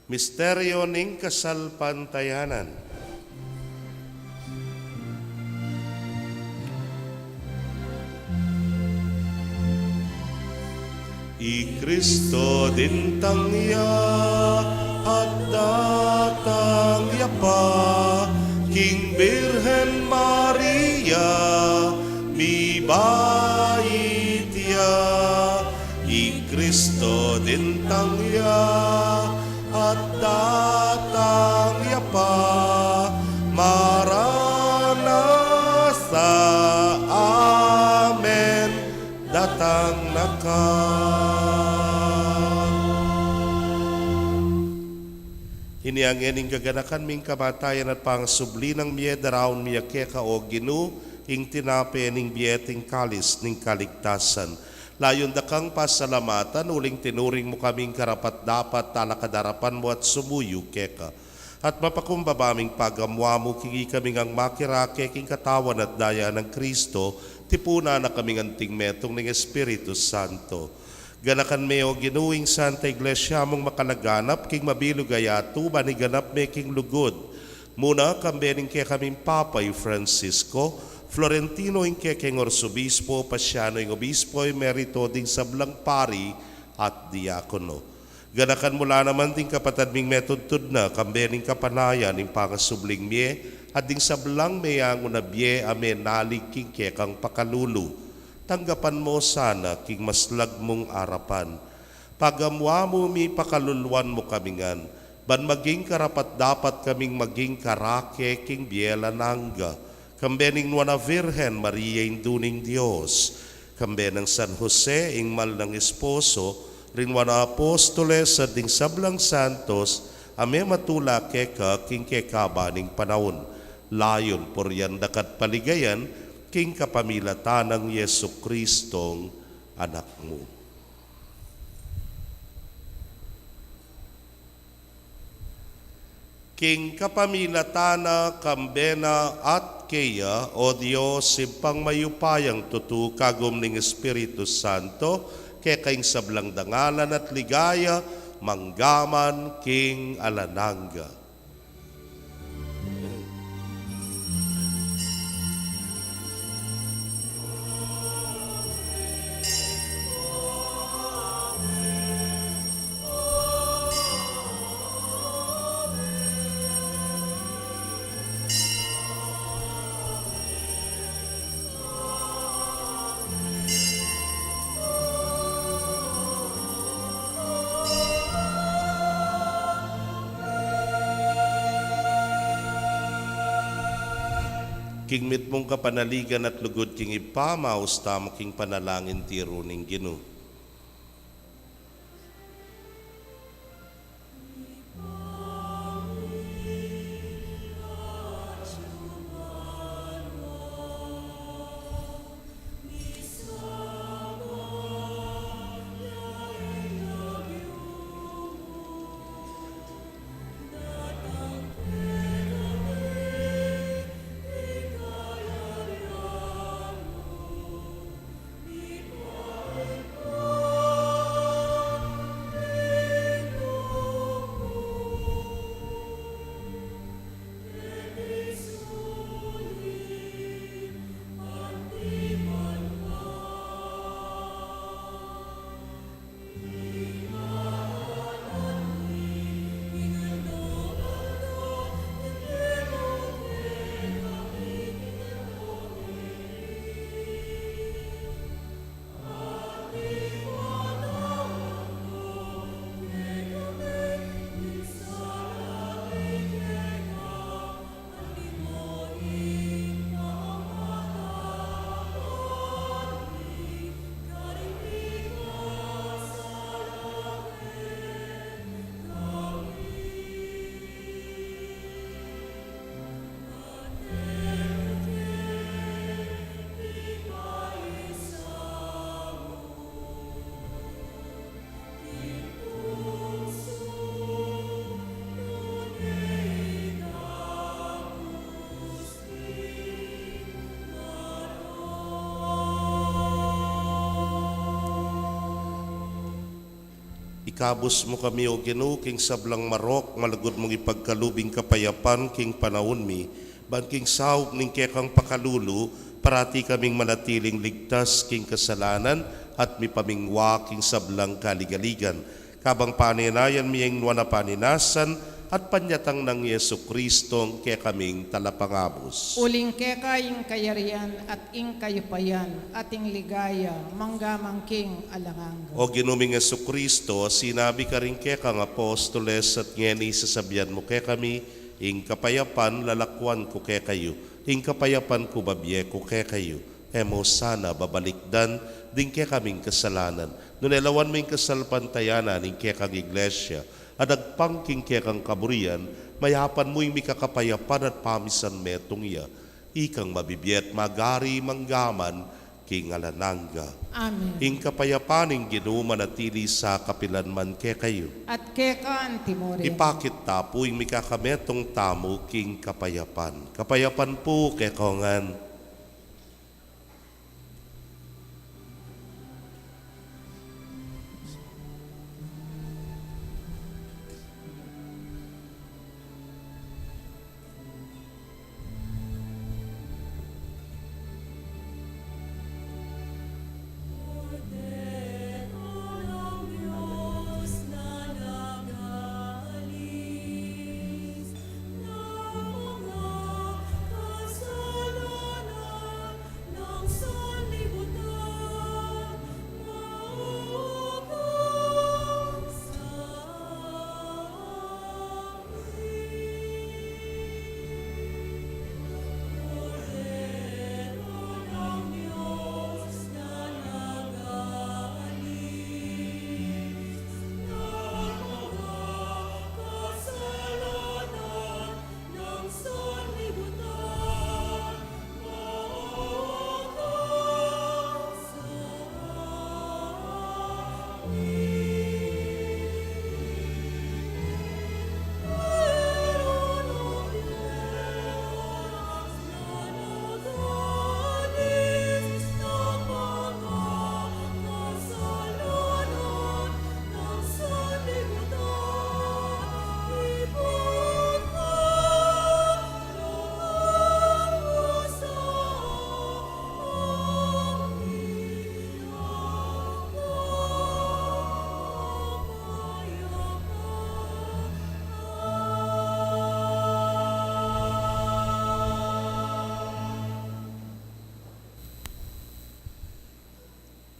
Misteryo ning kasalpantayanan. I Kristo dintang ya at datang ya pa king Birhen Maria, mibait ya. I Kristo dintang ya at datang ya pa. Maranatha, amen, datang na ka. Ini ngeni ing gaganakan ming kamatayan at pangasubli nang mie, daraun mi ya keka, o Ginu, ing tinape ning bie at ing kalis ning kaligtasan. Layun da kang pasalamatan, uling tinuring mu kaming karapat-dapat talakad arapan mu at sumuyu keka. At mapakumbaba ming pagamuan mu king ikami ngang makirake king katawan at daya nang Kristo, tipunan na kaming anting metung ning Espiritu Santo. Ganakan me, o Ginu, ing Santa Iglesia mung makalaganap king mabilug a yatu, ban iganap me king lugud. Muna, kambe ning kekaming Papa i Francisco, Florentino ing kekeng Arsobispo, Pasiano ing Obispo, emerito, ding sablang pari at diakono. Ganakan mu la naman ding kapatad ming metudtud na, kambe ning kapanayan ning pangasubling mie, at ding sablang meyangu na bie a menalig king kekang pakalulu. Tanggapan mu sana king maslag mung arapan. Pagamuan mu mi, pakaluluan mu kami ngan, ban maging karapat-dapat kaming maging karake king bie alang angga, kambe ning Nuan a Virgen Maria, Indu ning Dios, kambe nang San Jose, ing mal nang esposo, ring Nuan a Apostoles, at ding sablang santos a mematula keka king kekaba ning panaun. Layun purian da ka at paligayan king kapamilatan nang Jesucristong Anak mu. King kapamilatan na, kambe na, at keya, o Dios, Ibpang mayupayang tutu, kagum ning Espiritu Santo, keka ing sablang dangalan at ligaya, mangga man king alang angga. King mitmung kapanaligan at lugud king Ibpa, maus tamu king panalangin tiru ning Ginu. Ikabus mu kami, O Ginu, king sablang marok, malugud mung ipagkalub ing kapayapan king panaun mi, ban king saup ning kekang pakalulu, parati kaming manatiling ligtas king kasalanan at mipamingwa king sablang kaligaligan. Kabang panenayan mi ing nuan a paninasan at panyatang nang Jesucristo, ing kekaming Talapangabus. Uling keka ing kayarian at ing kayupayan at ing ligaya, mangga man king alang angga. O Ginu ming Jesucristo, sinabi karing kekang apostoles at ngeni sasabian mu kekami, ing kapayapan lalakuan ku kekayu, ing kapayapan ku babie ku kekayu. E mu sana babalikdan ding kekaming kasalanan, nune lawan mu ing kasalpantayanan ning kekang Iglesia, a dagpang king kekang kaburian, mayapan mu ing mikakapayapan at pamisan metung ya. Ikang mabibie at magari mangga man king alang angga. Amen. Ing kapayapan ning Ginu manatili sa kapilan man kekayu. At keka antimurin. Ipakit ta pu ing mikakametung tamu king kapayapan. Kapayapan pu kekongan.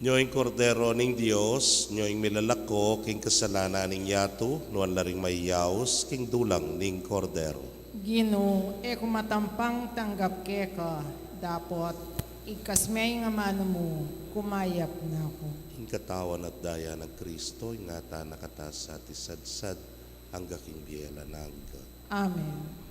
Nyo ing Kordero ning Dios, nyo ing milalako king kasalanan ning yatu, nuan la ring mayaus king dulang ning Kordero. Ginu, e ku matampang tanggap keka, dapot igkas me ing amanu mu, kumayap na ku. Ing katawan at daya nang Kristo, ingatan na kata sa at isadsad, angga king bie alang angga. Amen.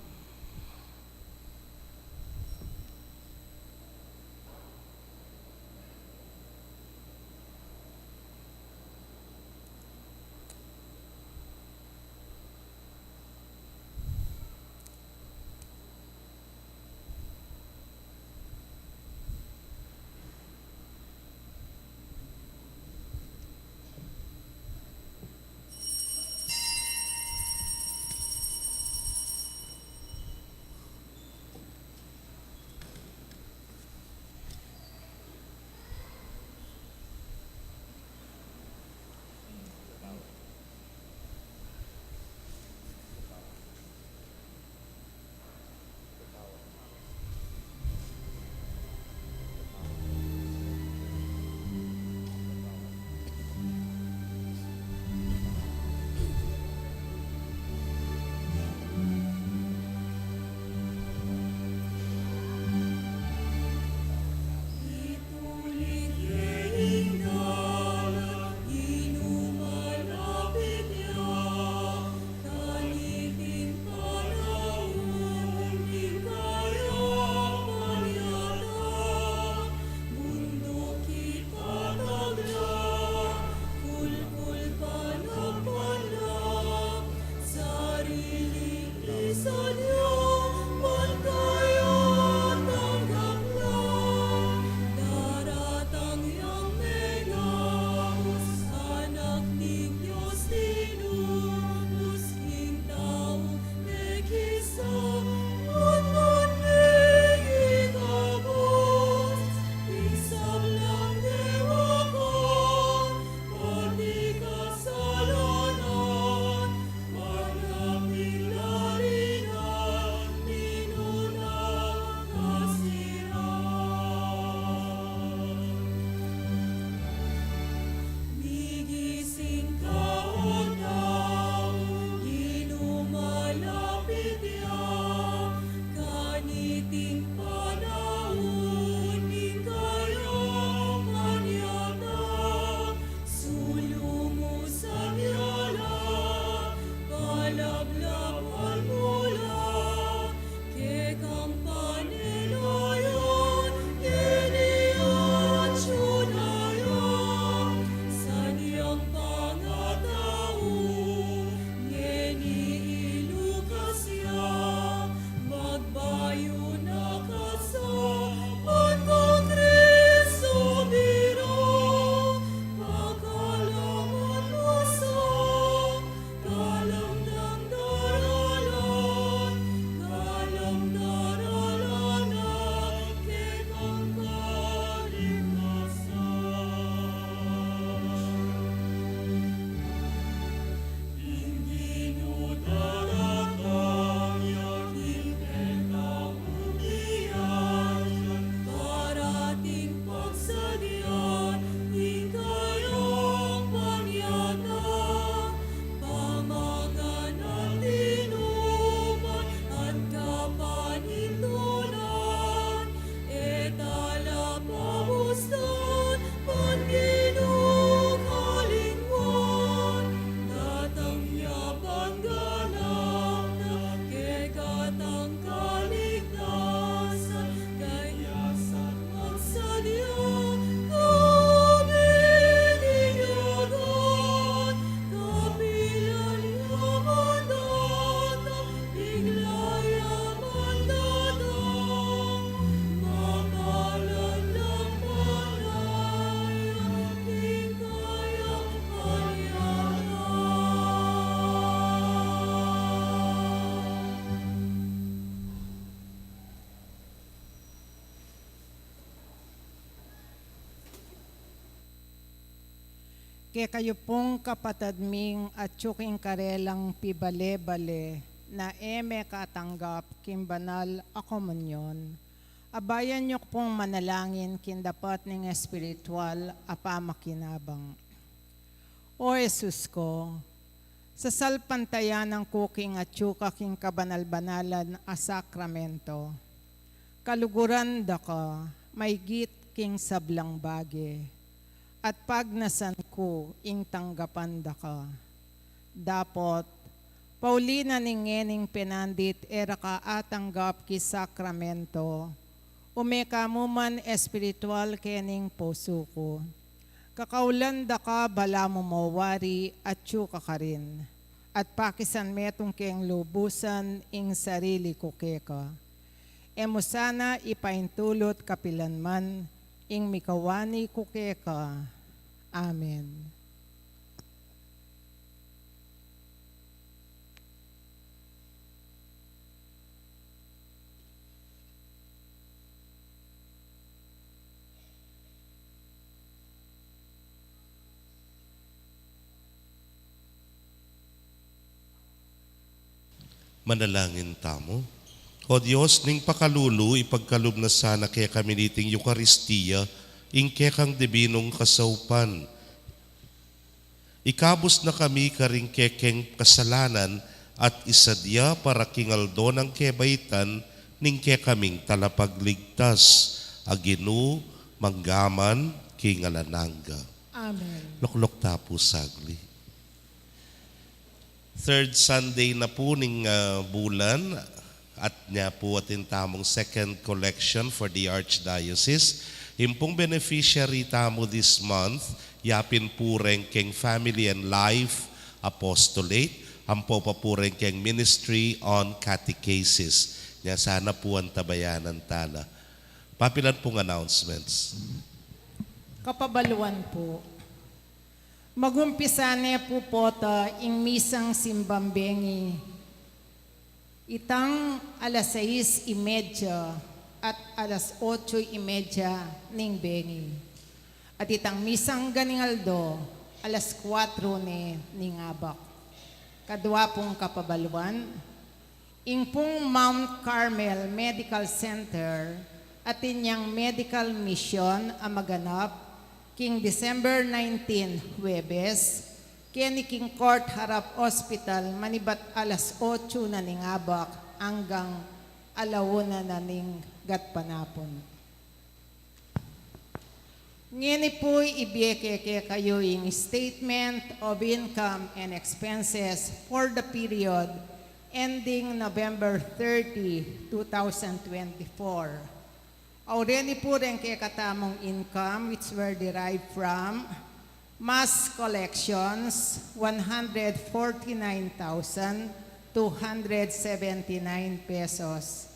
Kekayu pung kapatad ming atyu king karelang pibale-bale na e mekatanggap king banal a komunyon, abayan yu ku pung manalangin king dapat ning espiritual a pamakinabang. O Jesus ko, sasalpantayanan ku king atyu ka king kabanal-banalan a sakramento. Kaluguran da ka maygit king sablang bage, at pagnasan ku ing tanggapan da ka. Dapot, pauli na ning ngening penandit e ra ka atanggap king sakramento, ume ka mu man espiritual kening pusu ku. Kakaulan da ka balamu mo wari atyu ka karin, at pakisan metung keng lubusan ing sarili ku keka. E mu sana ipaintulut kapilan man ing mikawani ku keka. Amen. Manalangin tamu. O Dios, ning pakalulu, ipagkalub na sana kekami niting Eukaristia ing kekang dibinung kasaupan. Ikabus na kami karing kekeng kasalanan at isadya para king aldo nang kebaitan ning kekaming Talapagligtas, a Ginu, mangga man king alang angga. Amen. Lukluk ta pu sagli. Third Sunday na pu ning, ah, bulan, at nya pu atin tamung second collection for the Archdiocese. Ing pung beneficiary tamu this month, ya pin pu reng keng Family and Life Apostolate, ampo pa pu reng keng Ministry on Catechesis. Nya sana pu antabayanan tana. Papilan pung announcements? Kapabaluan pu. Magumpisa ne pu pota ing misang simbang bengi itang alas sais y media at alas otso y media ning bengi. At itang misang ganing aldo, alas kuatro ne ning abak. Kadua pung kapabaluan, ing pung Mount Carmel Medical Center, atin yang medical mission a maganap king December nineteen, Huwebes, keni king Court Harap Hospital, manibat alas otso na ning abak anggang ala una na ning gatpanapun. Ngeni pu ibie ke kekayu ing statement of income and expenses for the period ending November thirty, two thousand twenty-four. Aureni pu reng kekatamung income which were derived from mass collections, one hundred forty-nine thousand two hundred seventy-nine pesos.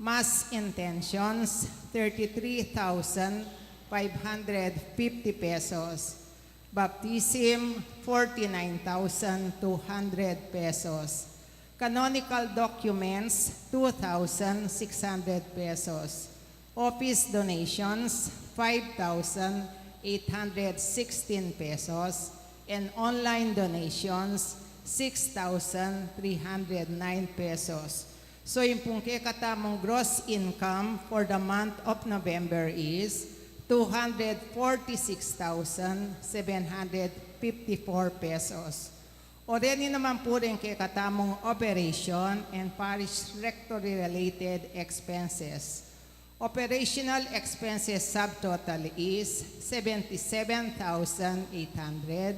Mass intentions, thirty-three thousand five hundred fifty pesos. Baptism, forty-nine thousand two hundred pesos. Canonical documents, two thousand six hundred pesos. Office donations, five thousand eight hundred sixteen pesos. And online donations, six thousand three hundred nine pesos. So, ing pung kekatamung gross income for the month of November is two hundred forty-six thousand seven hundred fifty-four pesos. Aureni naman pu reng kekatamung operation and parish rectory related expenses. Operational expenses subtotal is seventy-seven thousand eight hundred,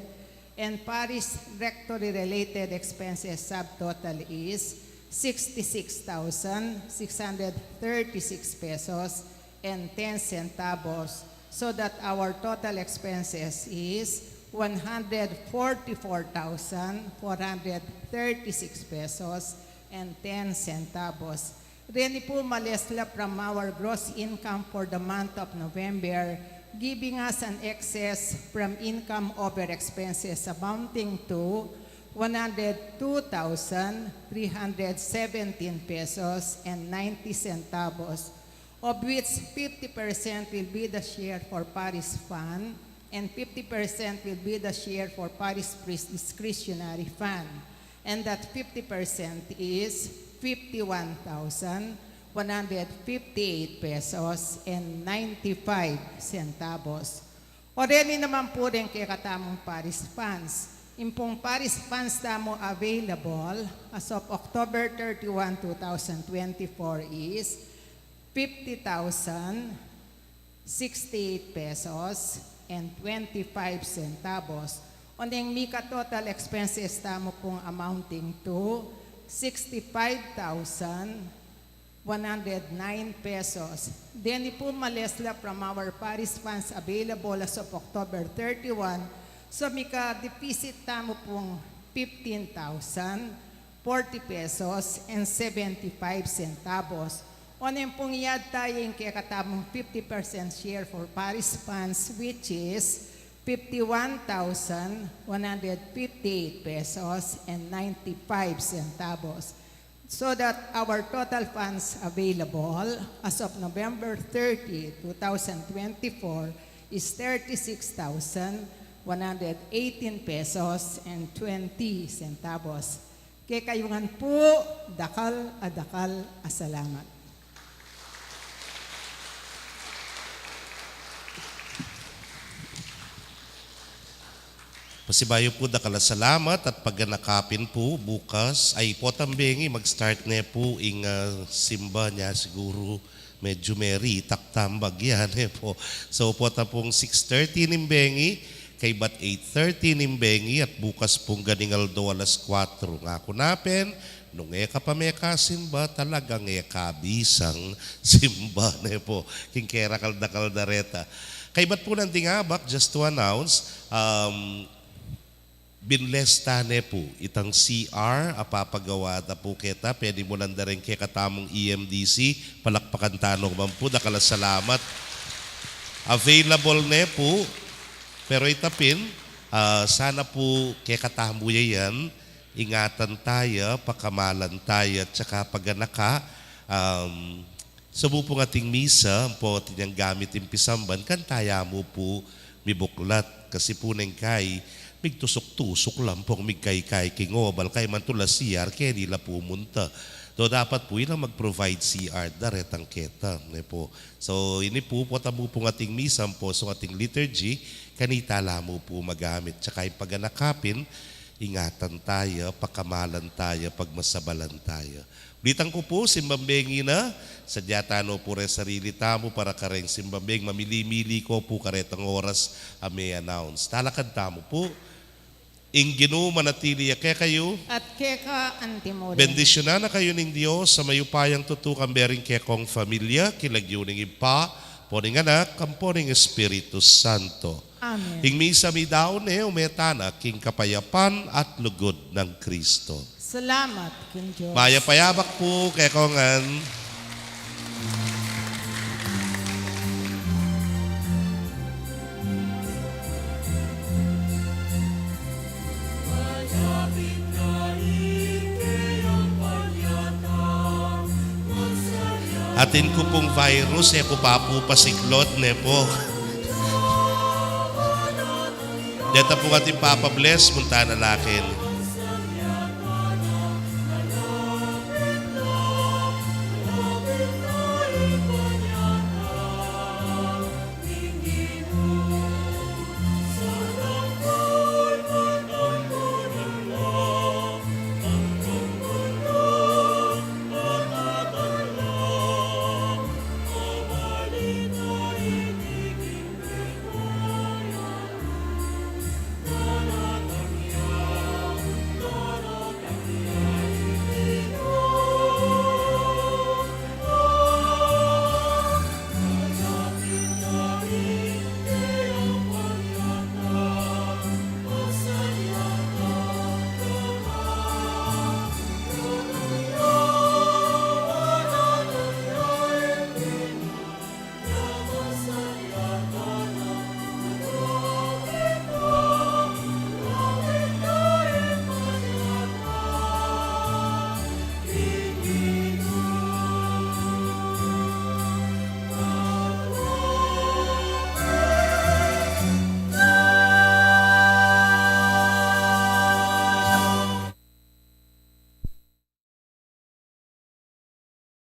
and parish rectory related expenses subtotal is sixty-six thousand six hundred thirty-six pesos and ten centavos, so that our total expenses is one hundred forty-four thousand four hundred thirty-six pesos and ten centavos. Reni pu malesla from our gross income for the month of November, giving us an excess from income over expenses amounting to one hundred two thousand three hundred seventeen pesos and ninety centavos, of which fifty percent will be the share for parish fund, and fifty percent will be the share for parish priest discretionary fund. And that fifty percent is fifty-one thousand one hundred fifty-eight pesos and ninety-five centavos. O reni naman pu deng kekatamung parish funds. Ing pung parish funds tamu available as of October thirty-one, two thousand twenty-four is fifty thousand sixty-eight pesos and twenty-five centavos. Oneng mika total expenses tamu pung amounting to sixty-five thousand one hundred nine pesos. Deni pu malesla from our parish funds available as of October thirty-one, so mika deficit tamu pung fifteen thousand forty pesos and seventy-five centavos. Oneng pung iad tamu ing kekatamung fifty percent share for parish funds, which is fifty-one thousand one hundred fifty-eight pesos and ninety-five centavos. So that our total funds available as of November thirty, two thousand twenty-four is thirty-six thousand one hundred eighteen pesos and twenty centavos. Kekayu ngan pu, dakal a dakal a salamat. Pasibayu pu, dakal a salamat at paganakapin pu bukas. Ay, potang bengi, mag-start ne pu ing, ah, simba nya siguru medyu meritak tambag yan, e pu. So, pota pung six thirty ning bengi, kaybat eight thirty ning bengi, at bukas pung ganing aldo alas kuatro. Ngaku na pin, nung e ka pa mekasimba, talagang e ka bisang simba, ne pu. King kerakal-dakal da reta. Kaybat pu nang ding abak, just to announce, um, binlesta ne pu itang C R a papagawa da pu keta. Pwede mu nanda ring kekatamung E M D C, palakpakan tanu man pu, dakal a salamat. Available ne pu, pero ita pin, ah, sana pu kekatamu ya yan, ingatan taya, pakamalan taya, at saka paganaka, um, Sa bu pung ating misa, ampo atin yang gamit ing pisamban, kanita ya mu pu mibuklat. Kasi pu neng kai, migtusuk-tusuk la ampong migkaykay king obal, kay mantu la C R, keni la pumunta. Do dapat pu ilang mag-provide C R da retang keta, ne pu. So, ini pu, pota mu pung ating misa, ampo so ating liturgy, kanita la mu pu magamit. Tsaka ing paganaka pin, ingatan taya, pakamalan taya, pagmasabalan taya. Ulitan ku pu, simbang bengi na, sadya tanu pu reng sarili tamu para kareng simbang bengi, mamili-mili ko pu karetang oras a me-announce. Talakad tamu pu. Ing Ginu manatili ya kekayu. At keka antimurin. Bendisyunan na kayu ning Dios a mayupayang tutu, kambe ring kekong familia, king lagyu ning Ibpa, ampo ning Anak, ampo ning Espiritu Santo. Amen. Ing misa midaun ne, ume tana king kapayapan at lugud nang Kristo. Salamat king Dios. Mayap a yabak pu kekongan. Atin ku pung virus, e ku pa pu pasiklod, ne pu. Deta pung atin papa-bless, munta na la king